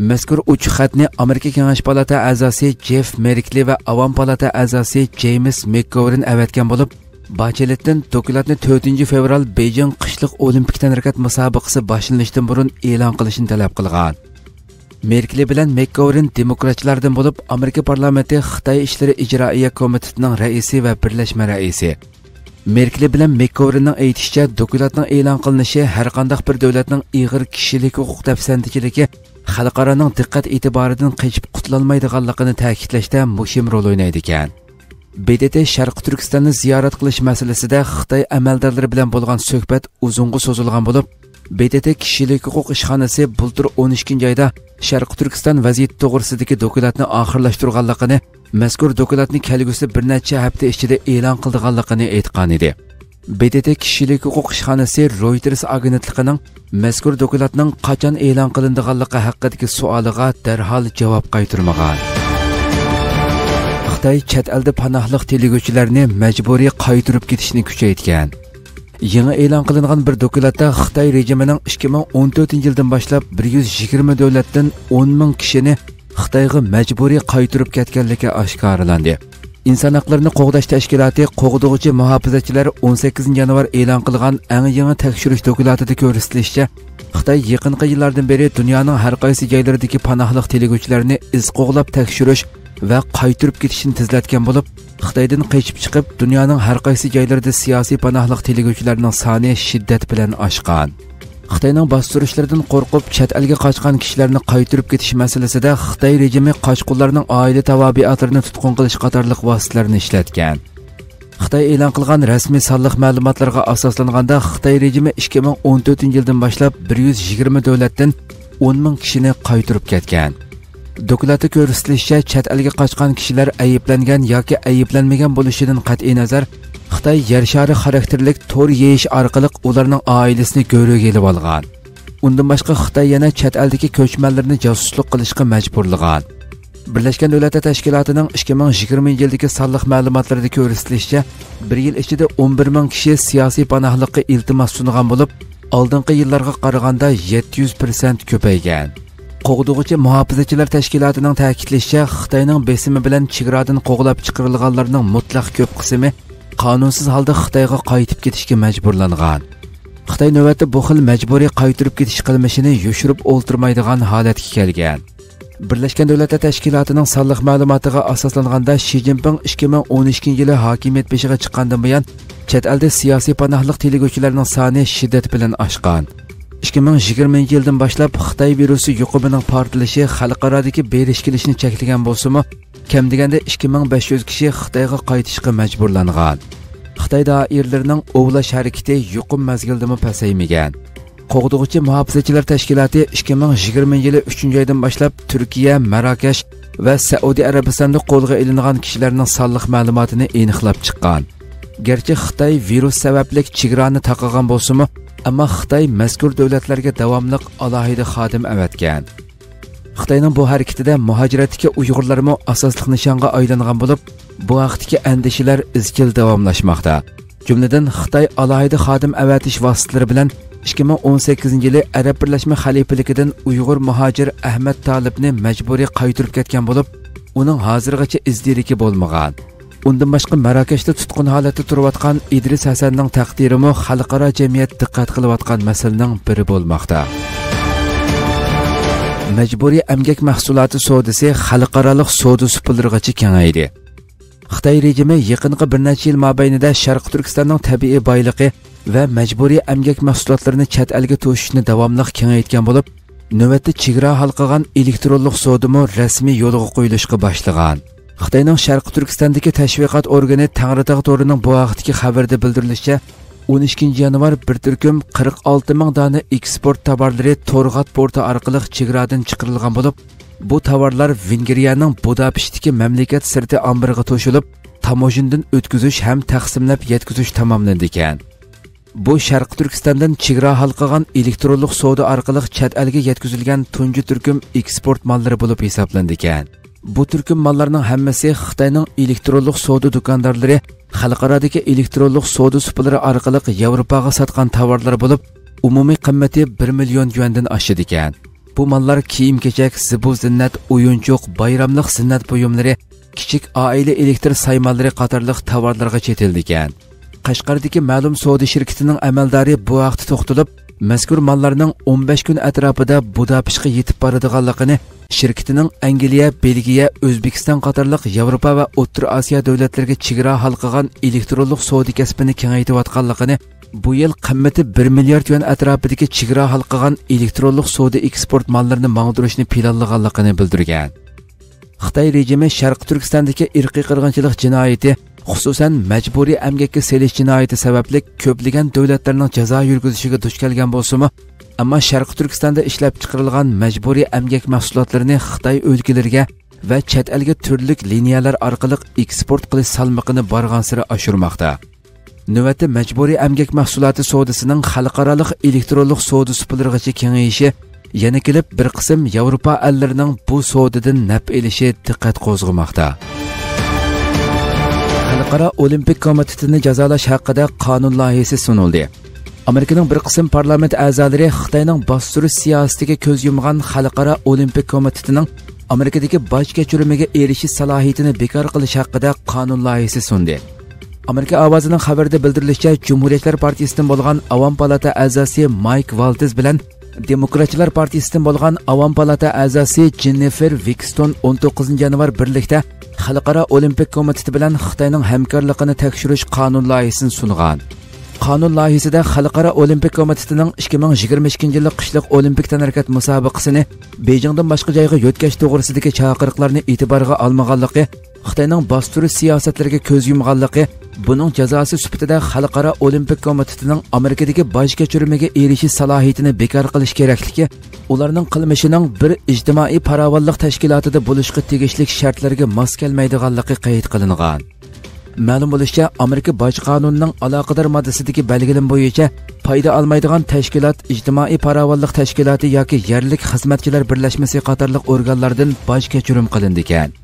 مەزكۇر ئوچۇق خەتنى ئامېرىكا كېڭەش پالاتا ئەزاسى جېف مېركلى ۋە ئاۋام پالاتا ئەزاسى جېيمس مېكگوۋېرن ئەۋەتكەن بولۇپ، باچېلېتتىن دوكلاتنى تۆتىنچى فېۋرال بېيجىڭ قىشلىق ئولىمپىك تەنھەرىكەت مۇسابىقىسى باشلىنىشتىن بۇرۇن ئېلان قىلىشنى تەلەپ قىلغان. مېركلى بىلەن مېكگوۋېرن دېموكراتچىلاردىن بولۇپ، ئامېرىكا پارلامېنتى خىتاي ئىشلىرى ئىجرائىيە كومىتېتىنىڭ رەئىسى ۋە بىرلەشمە رەئىسى. مېركلى بىلەن مېكگوۋېرننىڭ ئېيتىشىچە، دوكلاتنىڭ ئېلان قىلىنىشى ھەرقانداق بىر دۆلەتنىڭ ئېغىر كىشىلىك ھوقۇق دەپسەندىچىلىكى خەلقئارانىڭ دىققەت ئېتىبارىدىن قېچىپ قۇتۇلالمايدىغانلىقىنى تەكىتلەشتە مۇھىم رول ئوينايدىكەن. ب د ت شەرقىي تۈركىستاننى زىيارەت قىلىش مەسىلىسىدە خىتاي ئەمەلدارلىرى بىلەن بولغان سۆھبەت ئۇزۇنغا سوزۇلغان بولۇپ، ب د ت كىشىلىك ھوقۇق ئىشخانىسى بۇلتۇر ئون ئىككىنچى ئايدا شەرقىي تۈركىستان ۋەزىيىتى توغرىسىدىكى دوكلاتنى ئاخىرلاشتۇرغانلىقىنى، مەزكۇر دوكلاتنى كەلگۈسى بىر نەچچە ھەپتە ئىچىدە ئېلان قىلىدىغانلىقىنى ئېيتقانىدى. ب د ت كىشىلىك ھوقۇق ئىشخانىسى رويتېرس ئاگېنتلىقىنىڭ مەزكۇر دوكلاتنىڭ قاچان ئېلان قىلىنىدىغانلىقى ھەققىدىكى سوئالىغا دەرھال جاۋاب قايتۇرمىغان. خىتاي چەت ئەلدە پاناھلىق تىلىگۈچىلەرنى مەجبۇرىي قايتۇرۇپ كېتىشنى كۈچەيتكەن. يېڭى ئېلان قىلىنغان بىر دوكلاتتا خىتاي رېجىمىنىڭ ئىككى مىڭ ئون تۆتىنچى يىلدىن باشلاپ بىر يۈز يىگىرمە دۆلەتتىن ئون مىڭ كىشىنى خىتايغا مەجبۇرىي قايتۇرۇپ كەتكەنلىكى ئاشكارىلاندى. ئىنسان ھەقلىرىنى قوغداش تەشكىلاتى قوغدىغۇچى مۇھاپىزەتچىلەر ئون سەككىزىنچى يانۋار ئېلان قىلغان ئەڭ يېڭى تەكشۈرۈش دوكلاتىدا كۆرسىتىلىشىچە، خىتاي يېقىنقى يىللاردىن بېرى دۇنيانىڭ ھەر قايسى جايلىرىدىكى پاناھلىق تىلىگۈچىلەرنى ئىز قوغلاپ تەكشۈرۈش ۋە قايتۇرۇپ كېتىشنى تېزلەتكەن بولۇپ، خىتايدىن قېچىپ چىقىپ، دۇنيانىڭ ھەر قايسى جايلىرىدا سىياسىي پاناھلىق تىلىگۈچىلەرنىڭ سانى شىددەت بىلەن ئاشقان. خىتاينىڭ باستۇرۇشلىرىدىن قورقۇپ، چەت ئەلگە قاچقان كىشىلەرنى قايتۇرۇپ كېتىش مەسىلىسىدە خىتاي رېجىمى قاچقۇنلارنىڭ ئائىلە تاۋابىئاتلىرىنى تۇتقۇن قىلىش قاتارلىق ۋاسىتىلەرنى ئىشلەتكەن. خىتاي ئېلان قىلغان رەسمىي سانلىق مەلۇماتلارغا ئاساسلانغاندا، خىتاي رېجىمى ئىككى مىڭ ئون تۆتىنچى يىلدىن باشلاپ بىر يۈز يىگىرمە دۆلەتتىن ئون مىڭ كىشىنى قايتۇرۇپ كەتكەن. دوكلاتتا كۆرسىتىلىشىچە، چەت ئەلگە قاچقان كىشىلەر ئەيىبلەنگەن ياكى ئەيىبلەنمىگەن بولۇشىدىن قەتئىينەزەر، خىتاي يەر شارى خاراكتېرلىك تور يېيىش ئارقىلىق ئۇلارنىڭ ئائىلىسىنى گۆرۈگە ئېلىۋالغان. ئۇندىن باشقا، خىتاي يەنە چەت ئەلدىكى كۆچمەنلىرىنى جاسۇسلۇق قىلىشقا مەجبۇرلىغان. بىرلەشكەن دۆلەتلەر تەشكىلاتىنىڭ ئىككى مىڭ يىگىرمىنچى يىلدىكى سانلىق مەلۇماتلىرىدا كۆرسىتىلىشىچە، بىر يىل ئىچىدە ئون بىر مىڭ كىشى سىياسىي پاناھلىققا ئىلتىماس سۇنغان بولۇپ، ئالدىنقى يىللارغا قارىغاندا يەتتە يۈز پىرسەنت كۆپەيگەن. قوغدىغۇچى مۇھاپىزەتچىلەر تەشكىلاتىنىڭ تەكىتلىشىچە، خىتاينىڭ بېسىمى بىلەن چېگرادىن قوغلاپ چىقىرىلغانلارنىڭ مۇتلەق كۆپ قىسمى قانۇنسىز ھالدا خىتايغا قايتىپ كېتىشكە مەجبۇرلانغان. خىتاي نۆۋەتتە بۇ خىل مەجبۇرىي قايتۇرۇپ كېتىش قىلمىشىنى يوشۇرۇپ ئولتۇرمايدىغان ھالەتكە كەلگەن. بىرلەشكەن دۆلەتلەر تەشكىلاتىنىڭ سانلىق مەلۇماتىغا ئاساسلانغاندا، شى جىنپىڭ ئىككى مىڭ ئون ئىككىنچى يىلى ھاكىمىيەت بېشىغا چىققاندىن بۇيان، چەت ئەلدە سىياسىي پاناھلىق تىلىگۈچىلەرنىڭ سانى شىددەت بىلەن ئاشقان. ئىككى مىڭ يىگىرمىنچى يىلدىن باشلاپ خىتاي ۋىرۇسى يۇقۇمىنىڭ پارتلىشى خەلقئارادىكى بېرىش كېلىشنى چەكلىگەن بولسىمۇ، كەم دېگەندە ئىككى مىڭ بەش يۈز كىشى خىتايغا قايتىشقا مەجبۇرلانغان. خىتاي دائىرىلىرىنىڭ ئوۋلاش ھەرىكىتى يۇقۇم مەزگىلدىمۇ پەسەيمىگەن. قوغدىغۇچى مۇھاپىزەتچىلەر تەشكىلاتى ئىككى مىڭ يىگىرمىنچى يىلى ئۈچىنچى ئايدىن باشلاپ تۈركىيە، ماراكەش ۋە سەئۇدى ئەرەبىستاندا قولغا ئېلىنغان كىشىلەرنىڭ سانلىق مەلۇماتىنى ئېنىقلاپ چىققان. گەرچە خىتاي ۋىرۇس سەۋەبلىك چېگرانى تاقىغان بولسىمۇ، ئەمما خىتاي مەزكۇر دۆلەتلەرگە داۋاملىق ئالاھىدە خادىم ئەۋەتكەن. خىتاينىڭ بۇ ھەرىكىتىدە مۇھاجىرەتتىكى ئۇيغۇرلارمۇ ئاساسلىق نىشانغا ئايلانغان بولۇپ، بۇ ھەقتىكى ئەندىشىلەر ئىزچىل داۋاملاشماقتا. جۈملىدىن، خىتاي ئالاھىدە خادىم ئەۋەتىش ۋاسىتىلىرى بىلەن ئىككى مىڭ ئون سەككىزىنچى يىلى ئەرەب بىرلەشمە خەلىپىلىكىدىن ئۇيغۇر مۇھاجىر ئەھمەد تالىپنى مەجبۇرىي قايتۇرۇپ كەتكەن بولۇپ، ئۇنىڭ ھازىرغىچە ئىز دېرىكى بولمىغان. ئۇندىن باشقا، ماراكەشتە تۇتقۇن ھالەتتە تۇرۇۋاتقان ئىدرىس ھەسەننىڭ تەقدىرىمۇ خەلقئارا جەمئىيەت دىققەت قىلىۋاتقان مەسىلىنىڭ بىرى بولماقتا. مەجبۇرىي ئەمگەك مەھسۇلاتى سودىسى خەلقئارالىق سودا سۇپىلىرىغىچە كېڭەيدى. خىتاي رېجىمى يېقىنقى بىر نەچچە يىل مابەينىدە شەرقىي تۈركىستاننىڭ تەبىئىي بايلىقى ۋە مەجبۇرىي ئەمگەك مەھسۇلاتلىرىنى چەت ئەلگە توشۇشنى داۋاملىق كېڭەيتكەن بولۇپ، نۆۋەتتە چېگرا ھالقىغان ئېلېكترونلۇق سودىمۇ رەسمىي يولغا قويۇلۇشقا باشلىغان. خىتاينىڭ شەرقىي تۈركىستاندىكى تەشۋىقات ئورگىنى تەڭرىتاغ تورىنىڭ بۇ ھەقتىكى خەۋىرىدە بىلدۈرۈلۈشىچە، ئون ئىككىنچى يانۋار بىر تۈركۈم قىرىق ئالتە مىڭ دانە ئېكسپورت تاۋارلىرى تورغات پورتى ئارقىلىق چېگرادىن چىقىرىلغان بولۇپ، بۇ تاۋارلار ۋېنگرىيەنىڭ بۇداپېشتتىكى مەملىكەت سىرتى ئامبىرىغا توشۇلۇپ، تاموژنىدىن ئۆتكۈزۈش ھەم تەقسىملەپ يەتكۈزۈش تاماملىنىدىكەن. بۇ شەرقىي تۈركىستاندىن چېگرا ھالقىغان ئېلېكترونلۇق سودا ئارقىلىق چەت ئەلگە يەتكۈزۈلگەن تۇنجى تۈركۈم ئېكسپورت ماللىرى بولۇپ ھېسابلىنىدىكەن. بۇ تۈركۈم ماللارنىڭ ھەممىسى خىتاينىڭ ئېلېكترونلۇق سودا دۇكاندارلىرى خەلقئارادىكى ئېلېكترونلۇق سودا سۇپىلىرى ئارقىلىق ياۋروپاغا ساتقان تاۋارلىرى بولۇپ، ئومۇمىي قىممىتى بىر مىليون يۈەندىن ئاشىدىكەن. بۇ ماللار كىيىم-كېچەك، زىبۇ-زىننەت، ئويۇنچۇق، بايراملىق زىننەت بۇيۇملىرى، كىچىك ئائىلە ئېلېكتر سايمانلىرى قاتارلىق تاۋارلارغا چېتىلىدىكەن. قەشقەردىكى مەلۇم سودا شىركىتىنىڭ ئەمەلدارى بۇ ھەقتە توختىلىپ، مەزكۇر ماللارنىڭ ئون بەش كۈن ئەتراپىدا بۇداپېشتقا يېتىپ بارىدىغانلىقىنى، شىركىتىنىڭ ئەنگلىيە، بېلگىيە، ئۆزبېكىستان قاتارلىق ياۋروپا ۋە ئوتتۇرا ئاسىيا دۆلەتلىرىگە چېگرا ھالقىغان ئېلېكترونلۇق سودا كەسپىنى كېڭەيتىۋاتقانلىقىنى، بۇ يىل قىممىتى بىر مىليارد يۈەن ئەتراپىدىكى چېگرا ھالقىغان ئېلېكترونلۇق سودا ئېكسپورت ماللىرىنى ماڭدۇرۇشنى پىلانلىغانلىقىنى بىلدۈرگەن. خىتاي رېجىمى شەرقىي تۈركىستاندىكى ئىرقىي قىرغىنچىلىق جىنايىتى، خۇسۇسەن، مەجبۇرىي ئەمگەككە سېلىش جىنايىتى سەۋەبلىك كۆپلىگەن دۆلەتلەرنىڭ جازا يۈرگۈزۈشىگە دۇچ كەلگەن بولسىمۇ، ئەمما شەرقىي تۈركىستاندا ئىشلەپچىقىرىلغان مەجبۇرىي ئەمگەك مەھسۇلاتلىرىنى خىتاي ئۆلكىلىرىگە ۋە چەت ئەلگە تۈرلۈك لىنىيەلەر ئارقىلىق ئېكسپورت قىلىش سالمىقىنى بارغانسېرى ئاشۇرماقتا. نۆۋەتتە مەجبۇرىي ئەمگەك مەھسۇلاتى سودىسىنىڭ خەلقئارالىق ئېلېكترونلۇق سودا سۇپىلىرىغىچە كېڭىيىشى يەنە كېلىپ، بىر قىسىم ياۋروپا ئەللىرىنىڭ بۇ سودىدىن نەپ ئېلىشى دىققەت قوزغىماقتا. خەلقئارا ئولىمپىك كومىتېتىنى جازالاش ھەققىدە قانۇن لايىھىسى سۇنۇلدى. ئامېرىكىنىڭ بىر قىسىم پارلامېنت ئەزالىرى خىتاينىڭ باستۇرۇش سىياسىتىگە كۆز يۇمغان خەلقئارا ئولىمپىك كومىتېتىنىڭ ئامېرىكىدىكى باج كەچۈرۈمىگە ئېرىشىش سالاھىيىتىنى بىكار قىلىش ھەققىدە قانۇن لايىھىسى سۇندى. ئامېرىكا ئاۋازىنىڭ خەۋىرىدە بىلدۈرۈلۈشىچە، جۇمھۇرىيەتچىلەر پارتىيىسىدىن بولغان ئاۋام پالاتا ئەزاسى مايك ۋالتز بىلەن دېموكراتچىلار پارتىيىسىدىن بولغان ئاۋام پالاتا ئەزاسى جېننىفېر ۋىكستون ئون توققۇزىنچى يانۋار بىرلىكتە خەلقئارا ئولىمپىك كومىتېتى بىلەن خىتاينىڭ ھەمكارلىقىنى تەكشۈرۈش قانۇن لايىھىسىنى سۇنغان. قانۇن لايىھىسىدە خەلقئارا ئولىمپىك كومىتېتىنىڭ ئىككى مىڭ يىگىرمە ئىككىنچى يىللىق قىشلىق ئولىمپىك تەنھەرىكەت مۇسابىقىسىنى بېيجىڭدىن باشقا جايغا يۆتكەش توغرىسىدىكى چاقىرىقلارنى ئېتىبارغا ئالمىغانلىقى، خىتاينىڭ باستۇرۇش سىياسەتلىرىگە كۆز يۇمغانلىقى، بۇنىڭ جازاسى سۈپىتىدە خەلقئارا ئولىمپىك كومىتېتىنىڭ ئامېرىكىدىكى باج كەچۈرۈمىگە ئېرىشىش سالاھىيىتىنى بىكار قىلىش كېرەكلىكى، ئۇلارنىڭ قىلمىشىنىڭ بىر ئىجتىمائىي پاراۋانلىق تەشكىلاتىدا بولۇشقا تېگىشلىك شەرتلەرگە ماس كەلمەيدىغانلىقى قەيت قىلىنغان. مەلۇم بولۇشىچە، ئامېرىكا باج قانۇنىنىڭ ئالاقىدار ماددىسىدىكى بەلگىلىمە بويىچە پايدا ئالمايدىغان تەشكىلات ئىجتىمائىي پاراۋانلىق تەشكىلاتى ياكى يەرلىك خىزمەتچىلەر بىرلەشمىسى قاتارلىق ئورگانلاردىن باج كەچۈرۈم قىلىنىدىكەن.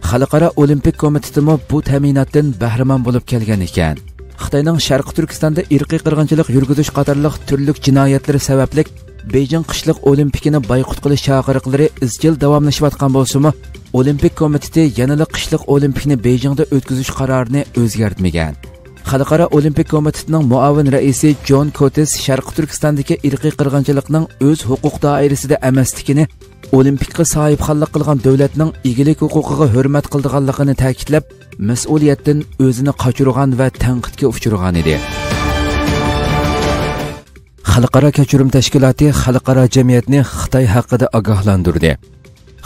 خەلقئارا ئولىمپىك كومىتېتىمۇ بۇ تەمىناتتىن بەھرىمەن بولۇپ كەلگەن ئىكەن. خىتاينىڭ شەرقىي تۈركىستاندا ئىرقىي قىرغىنچىلىق يۈرگۈزۈش قاتارلىق تۈرلۈك جىنايەتلىرى سەۋەبلىك بېيجىڭ قىشلىق ئولىمپىكىنى بايقۇت قىلىش چاقىرىقلىرى ئىزچىل داۋاملىشىۋاتقان بولسىمۇ، ئولىمپىك كومىتېتى يەنىلا قىشلىق ئولىمپىكنى بېيجىڭدا ئۆتكۈزۈش قارارىنى ئۆزگەرتمىگەن. خەلقئارا ئولىمپىك كومىتېتىنىڭ مۇئاۋىن رەئىسى جون كوتىس شەرقىي تۈركىستاندىكى ئىرقىي قىرغىنچىلىقنىڭ ئۆز ھوقۇق دائىرىسىدە ئەمەسلىكىنى، ئولىمپىكقا ساھىبخانلىق قىلغان دۆلەتنىڭ ئىگىلىك ھوقۇقىغا ھۆرمەت قىلىدىغانلىقىنى تەكىتلەپ، مەسئۇلىيەتتىن ئۆزىنى قاچۇرغان ۋە تەنقىدكە ئۇچرىغان ئىدى. خەلقئارا كەچۈرۈم تەشكىلاتى خەلقئارا جەمئىيەتنى خىتاي ھەققىدە ئاگاھلاندۇردى.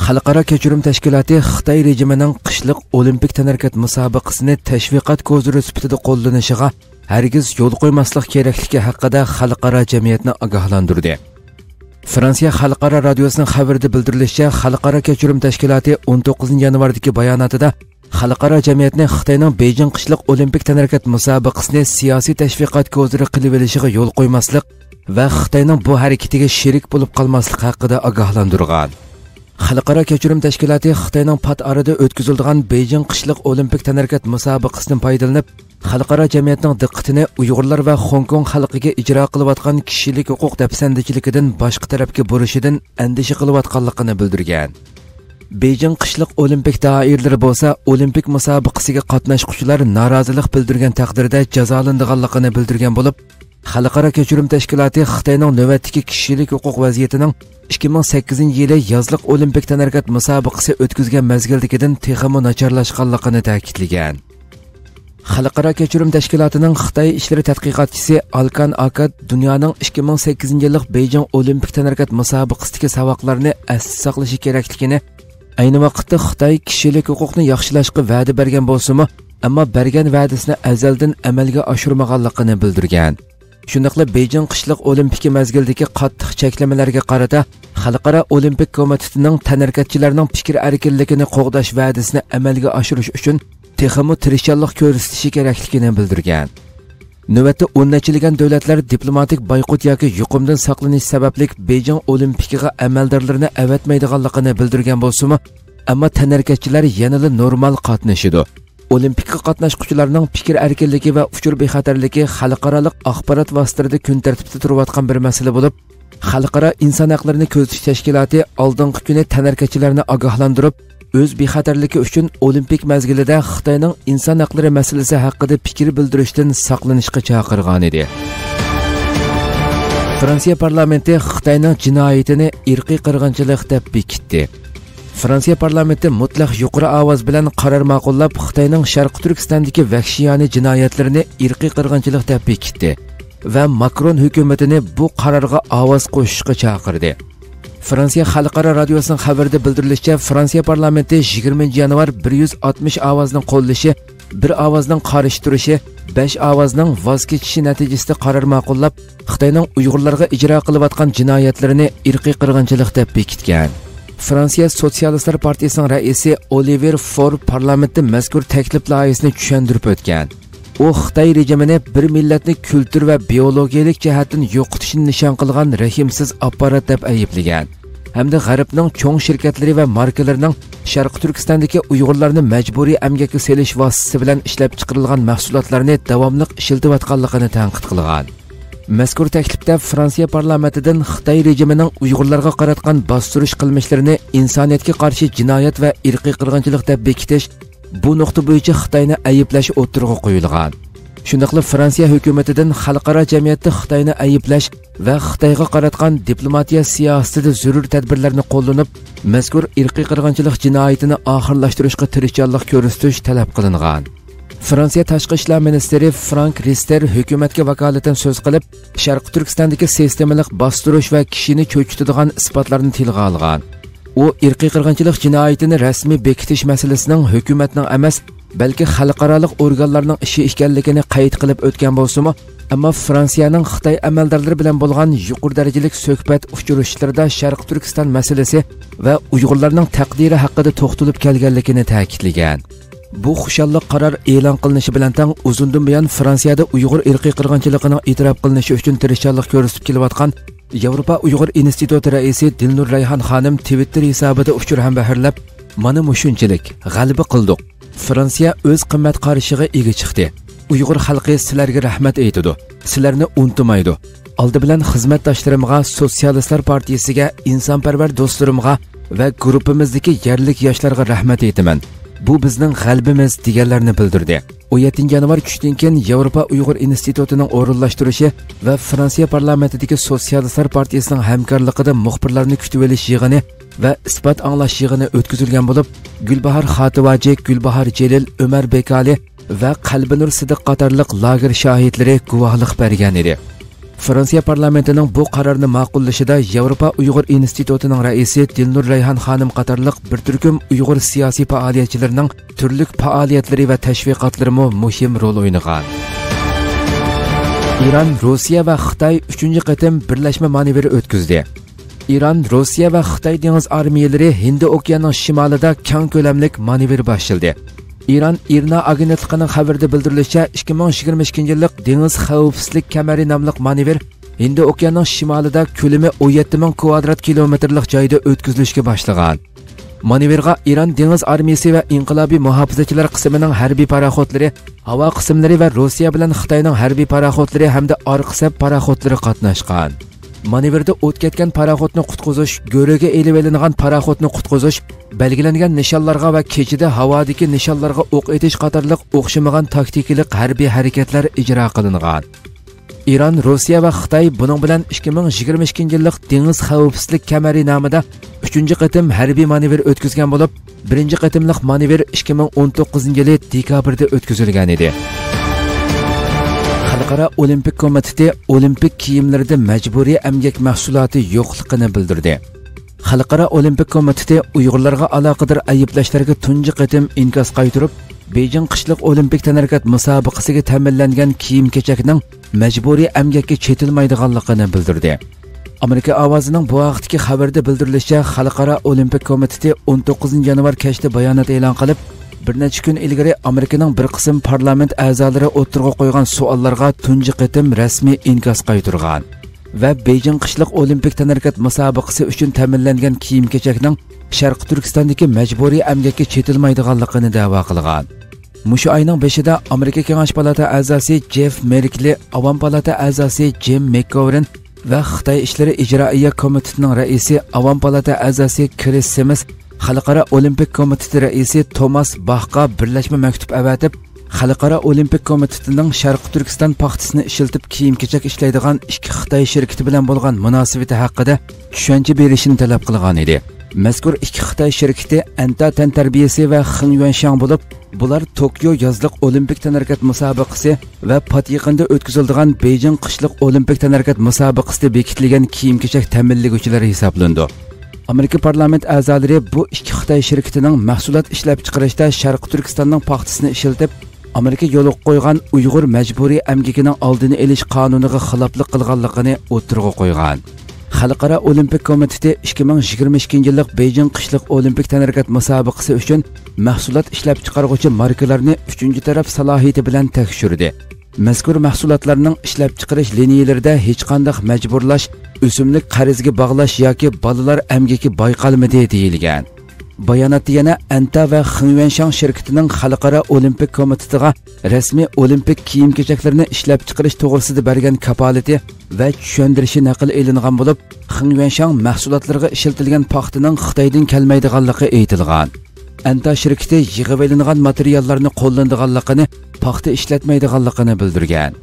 خەلقئارا كەچۈرۈم تەشكىلاتى خىتاي رېجىمىنىڭ قىشلىق ئولىمپىك تەنھەرىكەت مۇسابىقىسىنى تەشۋىقات كوزىرى سۈپىتىدە قوللىنىشىغا ھەرگىز يول قويماسلىق كېرەكلىكى ھەققىدە خەلقئارا جەمئىيەتنى ئاگاھلاندۇردى. فرانسىيە خەلقئارا رادىيوسىنىڭ خەۋىرىدە بىلدۈرۈلۈشىچە، خەلقئارا كەچۈرۈم تەشكىلاتى ئون توققۇزىنچى يانۋاردىكى باياناتىدا خەلقئارا جەمئىيەتنى خىتاينىڭ بېيجىڭ قىشلىق ئولىمپىك تەنھەرىكەت مۇسابىقىسىنى سىياسىي تەشۋىقات كوزىرى قىلىۋېلىشىغا يول قويماسلىق ۋە خىتاينىڭ بۇ ھەرىكىتىگە شېرىك بولۇپ قالماسلىق ھەققىدە ئاگاھلاندۇرغان. خەلقئارا كەچۈرۈم تەشكىلاتى خىتاينىڭ پات ئارىدا ئۆتكۈزۈلىدىغان بېيجىڭ قىشلىق ئولىمپىك تەنھەرىكەت مۇسابىقىسىدىن پايدىلىنىپ، خەلقئارا جەمئىيەتنىڭ دىققىتىنى ئۇيغۇرلار ۋە خوڭكوڭ خەلقىگە ئىجرا قىلىۋاتقان كىشىلىك ھوقۇق دەپسەندىچىلىكىدىن باشقا تەرەپكە بۇرۇشىدىن ئەندىشە قىلىۋاتقانلىقىنى بىلدۈرگەن. بېيجىڭ قىشلىق ئولىمپىك دائىرىلىرى بولسا ئولىمپىك مۇسابىقىسىگە قاتناشقۇچىلار نارازىلىق بىلدۈرگەن تەقدىردە جازالىنىدىغانلىقىنى بىلدۈرگەن بولۇپ، خەلقئارا كەچۈرۈم تەشكىلاتى خىتاينىڭ نۆۋەتتىكى كىشىلىك ھوقۇق ۋەزىيىتىنىڭ ئىككى مىڭ سەككىزىنچى يىلى يازلىق ئولىمپىك تەنھەرىكەت مۇسابىقىسى ئۆتكۈزگەن مەزگىلدىكىدىن تېخىمۇ ناچارلاشقانلىقىنى تەكىتلىگەن. خەلقئارا كەچۈرۈم تەشكىلاتىنىڭ خىتاي ئىشلىرى تەتقىقاتچىسى ئالكان ئاكاد دۇنيانىڭ ئىككى مىڭ سەككىزىنچى يىللىق بېيجىڭ ئولىمپىك تەنھەرىكەت مۇسابىقىسىدىكى ساۋاقلارنى ئەستە ساقلىشى كېرەكلىكىنى، ئەينى ۋاقىتتا خىتاي كىشىلىك ھوقۇقنى ياخشىلاشقا ۋەدە بەرگەن بولسىمۇ، ئەمما بەرگەن ۋەدىسىنى ئەزەلدىن ئەمەلگە ئاشۇرمىغانلىقىنى بىلدۈرگەن. شۇنداقلا بېيجىڭ قىشلىق ئولىمپىكى مەزگىلىدىكى قاتتىق چەكلىمىلەرگە قارىتا، خەلقئارا ئولىمپىك كومىتېتىنىڭ تەنھەرىكەتچىلەرنىڭ پىكىر ئەركىنلىكىنى قوغداش ۋەدىسىنى ئەمەلگە ئاشۇرۇش ئۈچۈن تېخىمۇ تىرىشچانلىق كۆرسىتىشى كېرەكلىكىنى بىلدۈرگەن. نۆۋەتتە ئون نەچچىلىگەن دۆلەتلەر دىپلوماتىك بايقۇت ياكى يۇقۇمدىن ساقلىنىش سەۋەبلىك بېيجىڭ ئولىمپىكىغا ئەمەلدارلىرىنى ئەۋەتمەيدىغانلىقىنى بىلدۈرگەن بولسىمۇ، ئەمما تەنھەرىكەتچىلەر يەنىلا نورمال قاتنىشىدۇ. ئولىمپىكقا قاتناشقۇچىلارنىڭ پىكىر ئەركىنلىكى ۋە ئۇچۇر بىخەتەرلىكى خەلقئارالىق ئاخبارات ۋاسىتىلىرىدا كۈن تەرتىپتە تۇرۇۋاتقان بىر مەسىلە بولۇپ، خەلقئارا ئىنسان ھەقلىرىنى كۆزىتىش تەشكىلاتى ئالدىنقى كۈنى تەنھەرىكەتچىلەرنى ئاگاھلاندۇرۇپ، ئۆز بىخەتەرلىكى ئۈچۈن ئولىمپىك مەزگىلىدە خىتاينىڭ ئىنسان ھەقلىرى مەسىلىسى ھەققىدە پىكىر بىلدۈرۈشتىن ساقلىنىشقا چاقىرغانىدى. فرانسىيە پارلامېنتى خىتاينىڭ جىنايىتىنى ئىرقىي قىرغىنچىلىق دەپ بېكىتتى. فرانسىيە پارلامېنتى مۇتلەق يۇقىرى ئاۋاز بىلەن قارار ماقۇللاپ، خىتاينىڭ شەرقىي تۈركىستاندىكى ۋەھشىيانە جىنايەتلىرىنى ئىرقىي قىرغىنچىلىق دەپ بېكىتتى ۋە ماكرون ھۆكۈمىتىنى بۇ قارارغا ئاۋاز قوشۇشقا چاقىردى. فرانسىيە خەلقئارا رادىيوسىنىڭ خەۋىرىدە بىلدۈرۈلۈشىچە، فرانسىيە پارلامېنتى يىگىرمىنچى يانۋار بىر يۈز ئاتمىش ئاۋازنىڭ قوللىشى، بىر ئاۋازنىڭ قارشى تۇرۇشى، بەش ئاۋازنىڭ ۋاز كېچىشى نەتىجىسىدە قارار ماقۇللاپ، خىتاينىڭ ئۇيغۇرلارغا ئىجرا قىلىۋاتقان جىنايەتلىرىنى ئىرقىي قىرغىنچىلىق دەپ بېكىتكەن. فرانسىيە سوتسىيالىستلار پارتىيىسىنىڭ رەئىسى ئولىۋېر فور پارلامېنتتا مەزكۇر تەكلىپ لايىھىسىنى چۈشەندۈرۈپ ئۆتكەن. ئۇ خىتاي رېجىمىنى بىر مىللەتنى كۈلتۈر ۋە بىئولوگىيەلىك جەھەتتىن يوقىتىشنى نىشان قىلغان رەھىمسىز ئاپپارات دەپ ئەيىبلىگەن ھەمدە غەربنىڭ چوڭ شىركەتلىرى ۋە ماركىلىرىنىڭ شەرقىي تۈركىستاندىكى ئۇيغۇرلارنى مەجبۇرىي ئەمگەككە سېلىش ۋاسىتىسى بىلەن ئىشلەپچىقىرىلغان مەھسۇلاتلارنى داۋاملىق ئىشلىتىۋاتقانلىقىنى تەنقىد قىلغان. مەزكۇر تەكلىپتە فرانسىيە پارلامېنتىدىن خىتاي رېجىمىنىڭ ئۇيغۇرلارغا قاراتقان باستۇرۇش قىلمىشلىرىنى ئىنسانىيەتكە قارشى جىنايەت ۋە ئىرقىي قىرغىنچىلىق دەپ بېكىتىش، بۇ نۇقتا بويىچە خىتاينى ئەيىبلەش ئوتتۇرىغا قويۇلغان. شۇنداقلا فرانسىيە ھۆكۈمىتىدىن خەلقئارا جەمئىيەتتە خىتاينى ئەيىبلەش ۋە خىتايغا قاراتقان دىپلوماتىيە سىياسىتىدە زۆرۈر تەدبىرلەرنى قوللىنىپ، مەزكۇر ئىرقىي قىرغىنچىلىق جىنايىتىنى ئاخىرلاشتۇرۇشقا تىرىشچانلىق كۆرسىتىش تەلەپ قىلىنغان. فرانسىيە تاشقى ئىشلار مىنىستىرى فرانك رىستېر ھۆكۈمەتكە ۋاكالىتەن سۆز قىلىپ، شەرقىي تۈركىستاندىكى سىستېمىلىق باستۇرۇش ۋە كىشىنى چۆچۈتىدىغان ئىسپاتلارنى تىلغا ئالغان. ئۇ ئىرقىي قىرغىنچىلىق جىنايىتىنى رەسمىي بېكىتىش مەسىلىسىنىڭ ھۆكۈمەتنىڭ ئەمەس، بەلكى خەلقئارالىق ئورگانلارنىڭ ئىشى ئىكەنلىكىنى قەيت قىلىپ ئۆتكەن بولسىمۇ، ئەمما فرانسىيەنىڭ خىتاي ئەمەلدارلىرى بىلەن بولغان يۇقىرى دەرىجىلىك سۆھبەت ئۇچرىشىشلىرىدا شەرقىي تۈركىستان مەسىلىسى ۋە ئۇيغۇرلارنىڭ تەقدىرى ھەققىدە توختىلىپ كەلگەنلىكىنى تەكىتلىگەن. بۇ خۇشاللىق قارار ئېلان قىلىنىشى بىلەن تەڭ، ئۇزۇندىن بۇيان فرانسىيەدە ئۇيغۇر ئىرقىي قىرغىنچىلىقىنىڭ ئېتىراپ قىلىنىشى ئۈچۈن تىرىشچانلىق كۆرسىتىپ كېلىۋاتقان ياۋروپا ئۇيغۇر ئىنستىتۇتى رەئىسى دىلنۇر رەيھان خانىم تىۋىتتېر ھېسابىدا ئۇچۇر ھەمبەھىرلەپ، مانا مۇشۇنچىلىك، غەلىبە قىلدۇق. فرانسىيە ئۆز قىممەت قارىشىغا ئىگە چىقتى. ئۇيغۇر خەلقى سىلەرگە رەھمەت ئېيتىدۇ. سىلەرنى ئۇنتۇمايدۇ. ئالدى بىلەن خىزمەتداشلىرىمغا، سوتسىيالىستلار پارتىيىسىگە، ئىنسانپەرۋەر دوستلىرىمغا ۋە گۇرۇپپىمىزدىكى يەرلىك ياشلارغا رەھمەت ئېيتىمەن. بۇ بىزنىڭ غەلىبىمىز، دېگەنلەرنى بىلدۈردى. ئون يەتتىنچى يانۋار چۈشتىن كېيىن ياۋروپا ئۇيغۇر ئىنستىتۇتىنىڭ ئورۇنلاشتۇرۇشى ۋە فرانسىيە پارلامېنتىدىكى سوتسىيالىستلار پارتىيىسىنىڭ ھەمكارلىقىدا مۇخبىرلارنى كۈتۈۋېلىش يىغىنى ۋە ئىسپات ئاڭلاش يىغىنى ئۆتكۈزۈلگەن بولۇپ، گۈلباھار خاتىۋاجى، گۈلباھار جېلىل، ئۆمەر بېكالى ۋە قەلبىنۇر سىدىق قاتارلىق لاگېر شاھىتلىرى گۇۋاھلىق بەرگەن ئىدى. فرانسىيە پارلامېنتىنىڭ بۇ قارارنى ماقۇللىشىدا ياۋروپا ئۇيغۇر ئىنستىتۇتىنىڭ رەئىسى دىلنۇر رەيھان خانىم قاتارلىق بىر تۈركۈم ئۇيغۇر سىياسىي پائالىيەتچىلىرىنىڭ تۈرلۈك پائالىيەتلىرى ۋە تەشۋىقاتلىرىمۇ مۇھىم رول ئوينىغان. ئىران، روسىيە ۋە خىتاي ئۈچىنچى قېتىم بىرلەشمە مانېۋىر ئۆتكۈزدى. ئىران، روسىيە ۋە خىتاي دېڭىز ئارمىيەلىرى ھىندى ئوكيانىنىڭ شىمالىدا كەڭ كۆلەملىك مانېۋىر باشلىدى. ئىران ئىرنا ئاگېنتلىقىنىڭ خەۋىرىدە بىلدۈرۈلۈشىچە، ئىككى مىڭ يىگىرمە ئىككىنچى يىللىق دېڭىز خەۋپسىزلىك كەمىرى ناملىق مانېۋىر ھىندى ئوكيانىنىڭ شىمالىدا كۆلىمى ئون يەتتە مىڭ كۋادرات كىلومېتىرلىق جايدا ئۆتكۈزۈلۈشكە باشلىغان. مانېۋىرغا ئىران دېڭىز ئارمىيىسى ۋە ئىنقىلابىي مۇھاپىزەتچىلەر قىسمىنىڭ ھەربىي پاراخوتلىرى، ھاۋا قىسىملىرى ۋە روسىيە بىلەن خىتاينىڭ ھەربىي پاراخوتلىرى ھەمدە ئارقا سەپ پاراخوتلىرى قاتناشقان. مانېۋىردا ئوت كەتكەن پاراخوتنى قۇتقۇزۇش، گۆرۈگە ئېلىۋېلىنغان پاراخوتنى قۇتقۇزۇش، بەلگىلەنگەن نىشانلارغا ۋە كېچىدە ھاۋادىكى نىشانلارغا ئوق ئېتىش قاتارلىق ئوخشىمىغان تاكتىكىلىق ھەربىي ھەرىكەتلەر ئىجرا قىلىنغان. ئىران، روسىيە ۋە خىتاي بۇنىڭ بىلەن ئىككى مىڭ يىگىرمە ئىككىنچى يىللىق دېڭىز خەۋپسىزلىك كەمەرى نامىدا ئۈچىنچى قېتىم ھەربىي مانېۋىر ئۆتكۈزگەن بولۇپ، بىرىنچى قېتىملىق مانېۋىر ئىككى مىڭ ئون توققۇزىنچى يىلى دېكابىردا ئۆتكۈزۈلگەن ئىدى. خەلقئارا ئولىمپىك كومىتېتى ئولىمپىك كىيىملىرىدە مەجبۇرىي ئەمگەك مەھسۇلاتى يوقلۇقىنى بىلدۈردى. خەلقئارا ئولىمپىك كومىتېتى ئۇيغۇرلارغا ئالاقىدار ئەيىبلەشلەرگە تۇنجى قېتىم ئىنكاس قايتۇرۇپ، بېيجىڭ قىشلىق ئولىمپىك تەنھەرىكەت مۇسابىقىسىگە تەمىنلەنگەن كىيىم-كېچەكنىڭ مەجبۇرىي ئەمگەككە چېتىلمايدىغانلىقىنى بىلدۈردى. ئامېرىكا ئاۋازىنىڭ بۇ ھەقتىكى خەۋىرىدە بىلدۈرۈلۈشىچە، خەلقئارا ئولىمپىك كومىتېتى ئون توققۇزىنچى يانۋار كەچتە بايانات ئېلان قىلىپ، بىر نەچچە كۈن ئىلگىرى ئامېرىكىنىڭ بىر قىسىم پارلامېنت ئەزالىرى ئوتتۇرىغا قويغان سوئاللارغا تۇنجى قېتىم رەسمىي ئىنكاس قايتۇرغان ۋە بېيجىڭ قىشلىق ئولىمپىك تەنھەرىكەت مۇسابىقىسى ئۈچۈن تەمىنلەنگەن كىيىم-كېچەكنىڭ شەرقىي تۈركىستاندىكى مەجبۇرىي ئەمگەككە چېتىلمايدىغانلىقىنى دەۋا قىلغان. مۇشۇ ئاينىڭ بېشىدا ئامېرىكا كېڭەش پالاتا ئەزاسى جېف مېركلى، ئاۋام پالاتا ئەزاسى جىم مەكگوۋېرن ۋە خىتاي ئىشلىرى ئىجرائىيە كومىتېتىنىڭ رەئىسى، ئاۋام پالاتا ئەزاسى كرىس سىمس، خەلقئارا ئولىمپىك كومىتېتى رەئىسى توماس باخقا بىرلەشمە مەكتۇپ ئەۋەتىپ، خەلقئارا ئولىمپىك كومىتېتىنىڭ شەرقىي تۈركىستان پاختىسىنى ئىشلىتىپ كىيىم-كېچەك ئىشلەيدىغان ئىككى خىتاي شىركىتى بىلەن بولغان مۇناسىۋىتى ھەققىدە چۈشەنچە بېرىشىنى تەلەپ قىلغان ئىدى. مەزكۇر ئىككى خىتاي شىركىتى ئەنتا تەنتەربىيەسى ۋە خېڭ يۈەنشاڭ بولۇپ، بۇلار توكيو يازلىق ئولىمپىك تەنھەرىكەت مۇسابىقىسى ۋە پات يېقىندا ئۆتكۈزۈلىدىغان بېيجىڭ قىشلىق ئولىمپىك تەنھەرىكەت مۇسابىقىسىدە بېكىتىلگەن كىيىم-كېچەك تەمىنلىگۈچىلىرى ھېسابلىنىدۇ. ئامېرىكا پارلامېنت ئەزالىرى بۇ ئىككى خىتاي شىركىتىنىڭ مەھسۇلات ئىشلەپچىقىرىشتا شەرقىي تۈركىستاننىڭ پاختىسىنى ئىشلىتىپ، ئامېرىكا يولغا قويغان ئۇيغۇر مەجبۇرىي ئەمگىكىنىڭ ئالدىنى ئېلىش قانۇنىغا خىلاپلىق قىلغانلىقىنى ئوتتۇرىغا قويغان. خەلقئارا ئولىمپىك كومىتېتى ئىككى مىڭ يىگىرمە ئىككىنچى يىللىق بېيجىڭ قىشلىق ئولىمپىك تەنھەرىكەت مۇسابىقىسى ئۈچۈن مەھسۇلات ئىشلەپچىقارغۇچى ماركىلارنى ئۈچىنچى تەرەپ سالاھىيىتى بىلەن تەكشۈردى. مەزكۇر مەھسۇلاتلارنىڭ ئىشلەپچىقىرىش لىنىيىلىرىدە ھېچقانداق مەجبۇرلاش، ئۆسۈملۈك قەرزگە باغلاش ياكى بالىلار ئەمگىكى بايقالمىدى، دېيىلگەن. باياناتتا يەنە ئەنتا ۋە خېڭيۈەنشاڭ شىركىتىنىڭ خەلقئارا ئولىمپىك كومىتېتىغا رەسمىي ئولىمپىك كىيىم-كېچەكلىرىنى ئىشلەپچىقىرىش توغرىسىدا بەرگەن كاپالىتى ۋە چۈشەندۈرۈشى نەقىل ئېلىنغان بولۇپ، خېڭيۈەنشاڭ مەھسۇلاتلىرىغا ئىشلىتىلگەن پاختىنىڭ خىتايدىن كەلمەيدىغانلىقى ئېيتىلغان. ئەنتا شىركىتى يىغىۋېلىنغان ماتېرىياللارنى قوللىنىدىغانلىقىنى، پاختا ئىشلەتمەيدىغانلىقىنى بىلدۈرگەن.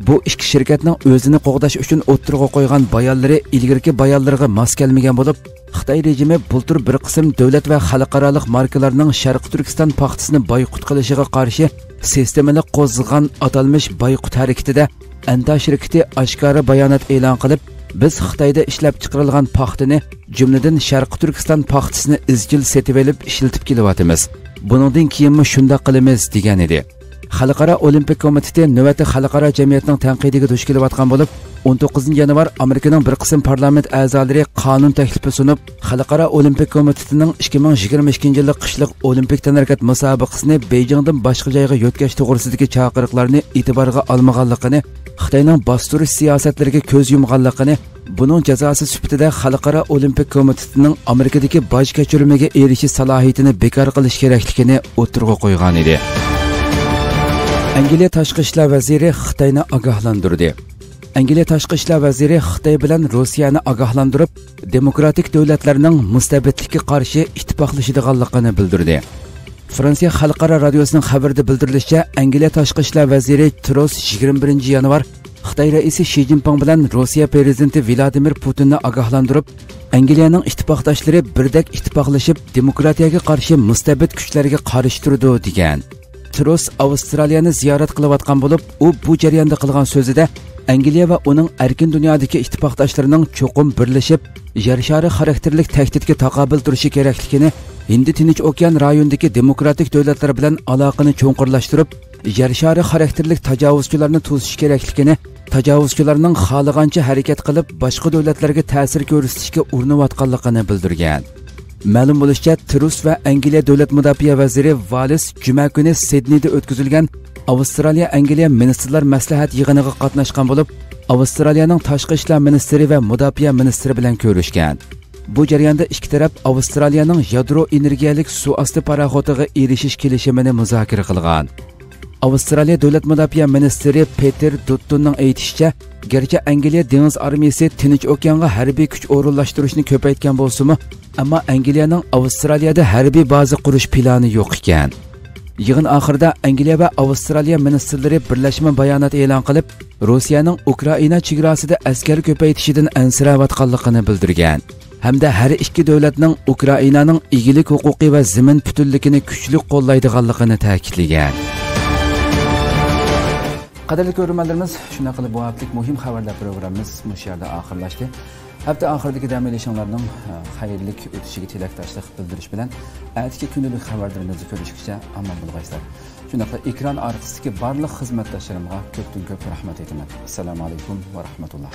بۇ ئىككى شىركەتنىڭ ئۆزىنى قوغداش ئۈچۈن ئوتتۇرىغا قويغان بايانلىرى ئىلگىرىكى بايانلىرىغا ماس كەلمىگەن بولۇپ، خىتاي رېجىمى بۇلتۇر بىر قىسىم دۆلەت ۋە خەلقئارالىق ماركىلارنىڭ شەرقىي تۈركىستان پاختىسىنى بايقۇت قىلىشىغا قارشى سىستېمىلىق قوزغىغان ئاتالمىش بايقۇت ھەرىكىتىدە ئەنتا شىركىتى ئاشكارا بايانات ئېلان قىلىپ، بىز خىتايدا ئىشلەپچىقىرىلغان پاختىنى، جۈملىدىن شەرقىي تۈركىستان پاختىسىنى ئىزچىل سېتىۋېلىپ ئىشلىتىپ كېلىۋاتىمىز. بۇنىڭدىن كېيىنمۇ شۇنداق قىلىمىز، دېگەن ئىدى. خەلقئارا ئولىمپىك كومىتېتى نۆۋەتتە خەلقئارا جەمئىيەتنىڭ تەنقىدىگە دۇچ كېلىۋاتقان بولۇپ، ئون توققۇزىنچى يانۋار ئامېرىكىنىڭ بىر قىسىم پارلامېنت ئەزالىرى قانۇن تەكلىپى سۇنۇپ، خەلقئارا ئولىمپىك كومىتېتىنىڭ ئىككى مىڭ يىگىرمە ئىككىنچى يىللىق قىشلىق ئولىمپىك تەنھەرىكەت مۇسابىقىسىنى بېيجىڭدىن باشقا جايغا يۆتكەش توغرىسىدىكى چاقىرىقلارنى ئېتىبارغا ئالمىغانلىقىنى، خىتاينىڭ باستۇرۇش سىياسەتلىرىگە كۆز يۇمغانلىقىنى، بۇنىڭ جازاسى سۈپىتىدە خەلقئارا ئولىمپىك كومىتېتىنىڭ ئامېرىكىدىكى باج كەچۈرۈمىگە ئېرىشىش سالاھىيىتىنى بىكار قىلىش كېرەكلىكىنى ئوتتۇرىغا قويغانىدى. ئەنگلىيە تاشقى ئىشلار ۋەزىرى خىتاينى ئاگاھلاندۇردى. ئەنگلىيە تاشقى ئىشلار ۋەزىرى خىتاي بىلەن روسىيەنى ئاگاھلاندۇرۇپ، دېموكراتىك دۆلەتلەرنىڭ مۇستەبىتلىككە قارشى ئىتتىپاقلىشىدىغانلىقىنى بىلدۈردى. فرانسىيە خەلقئارا رادىيوسىنىڭ خەۋىرىدە بىلدۈرۈلۈشىچە، ئەنگلىيە تاشقى ئىشلار ۋەزىرى تروس يىگىرمە بىرىنچى يانۋار خىتاي رەئىسى شى جىنپىڭ بىلەن روسىيە پىرېزىدېنتى ۋلادىمىر پۇتىننى ئاگاھلاندۇرۇپ، ئەنگلىيەنىڭ ئىتتىپاقداشلىرى بىردەك ئىتتىپاقلىشىپ، دېموكراتىيەگە قارشى مۇستەبىت كۈچلەرگە قارشى تۇرىدۇ، دېگەن. تروس ئاۋسترالىيەنى زىيارەت قىلىۋاتقان بولۇپ، ئۇ بۇ جەرياندا قىلغان سۆزىدە، ئەنگلىيە ۋە ئۇنىڭ ئەركىن دۇنيادىكى ئىتتىپاقداشلىرىنىڭ چوقۇم بىرلىشىپ، يەر شارى خاراكتېرلىك تەھدىتكە تاقابىل تۇرۇشى كېرەكلىكىنى، ھىندى تىنچ ئوكيان رايونىدىكى دېموكراتىك دۆلەتلەر بىلەن ئالاقىنى چوڭقۇرلاشتۇرۇپ، يەر شارى خاراكتېرلىك تاجاۋۇزچىلارنى توسۇش كېرەكلىكىنى، تاجاۋۇزچىلارنىڭ خالىغانچە ھەرىكەت قىلىپ، باشقا دۆلەتلەرگە تەسىر كۆرسىتىشكە ئۇرۇنۇۋاتقانلىقىنى بىلدۈرگەن. مەلۇم بولۇشىچە، تروس ۋە ئەنگلىيە دۆلەت مۇداپىئە ۋەزىرى ۋالىس جۈمە كۈنى سىدنېيدا ئۆتكۈزۈلگەن ئاۋسترالىيە ئەنگلىيە مىنىستىرلار مەسلىھەت يىغىنىغا قاتناشقان بولۇپ، ئاۋسترالىيەنىڭ تاشقى ئىشلار مىنىستىرى ۋە مۇداپىئە مىنىستىرى بىلەن كۆرۈشكەن. بۇ جەرياندا ئىككى تەرەپ ئاۋسترالىيەنىڭ يادرو ئېنېرگىيەلىك سۇ ئاستى پاراخوتىغا ئېرىشىش كېلىشىمىنى مۇزاكىرە قىلغان. ئاۋسترالىيە دۆلەت مۇداپىئە مىنىستىرى پېتېر دۇتتوننىڭ ئېيتىشىچە، گەرچە ئەنگلىيە دېڭىز ئارمىيىسى تىنچ ئوكيانغا ھەربىي كۈچ ئورۇنلاشتۇرۇشنى كۆپەيتكەن بولسىمۇ، ئەمما ئەنگلىيەنىڭ ئاۋسترالىيەدە ھەربىي بازا قۇرۇش پىلانى يوق ئىكەن. يىغىن ئاخىرىدا ئەنگلىيە ۋە ئاۋسترالىيە مىنىستىرلىرى بىرلەشمە بايانات ئېلان قىلىپ، روسىيەنىڭ ئۇكرائىنا چېگراسىدا ئەسكەر كۆپەيتىشىدىن ئەنسىرەۋاتقانلىقىنى بىلدۈرگەن ھەمدە ھەر ئىككى دۆلەتنىڭ ئۇكرائىنانىڭ ئىگىلىك ھوقۇقى ۋە زېمىن پۈتۈنلۈكىنى كۈچلۈك قوللايدىغانلىقىنى تەكىتلىگەن. قەدىرلىك كۆرۈرمەنلىرىمىز، شۇنداق قىلىپ بۇ ھەپتىلىك مۇھىم خەۋەرلەر پروگراممىمىز مۇشۇ يەردە ئاخىرلاشتى. ھەپتە ئاخىرىدىكى دەم ئېلىشىڭلارنىڭ، ئە، خەيرلىك ئۆتۈشىگە تىلەكداشلىق بىلدۈرۈش بىلەن، ئەتىكى كۈندىلىك خەۋەرلىرىمىزدە كۆرۈشكىچە ئامان بولغايسىلەر. شۇنداقلا ئېكران ئارقىسىدىكى بارلىق خىزمەتداشلىرىمغا كۆپتىن كۆپ رەھمەت ئېيتىمەن. ئەسسالامۇ ئەلەيكۇم ۋە رەھمەتۇللا.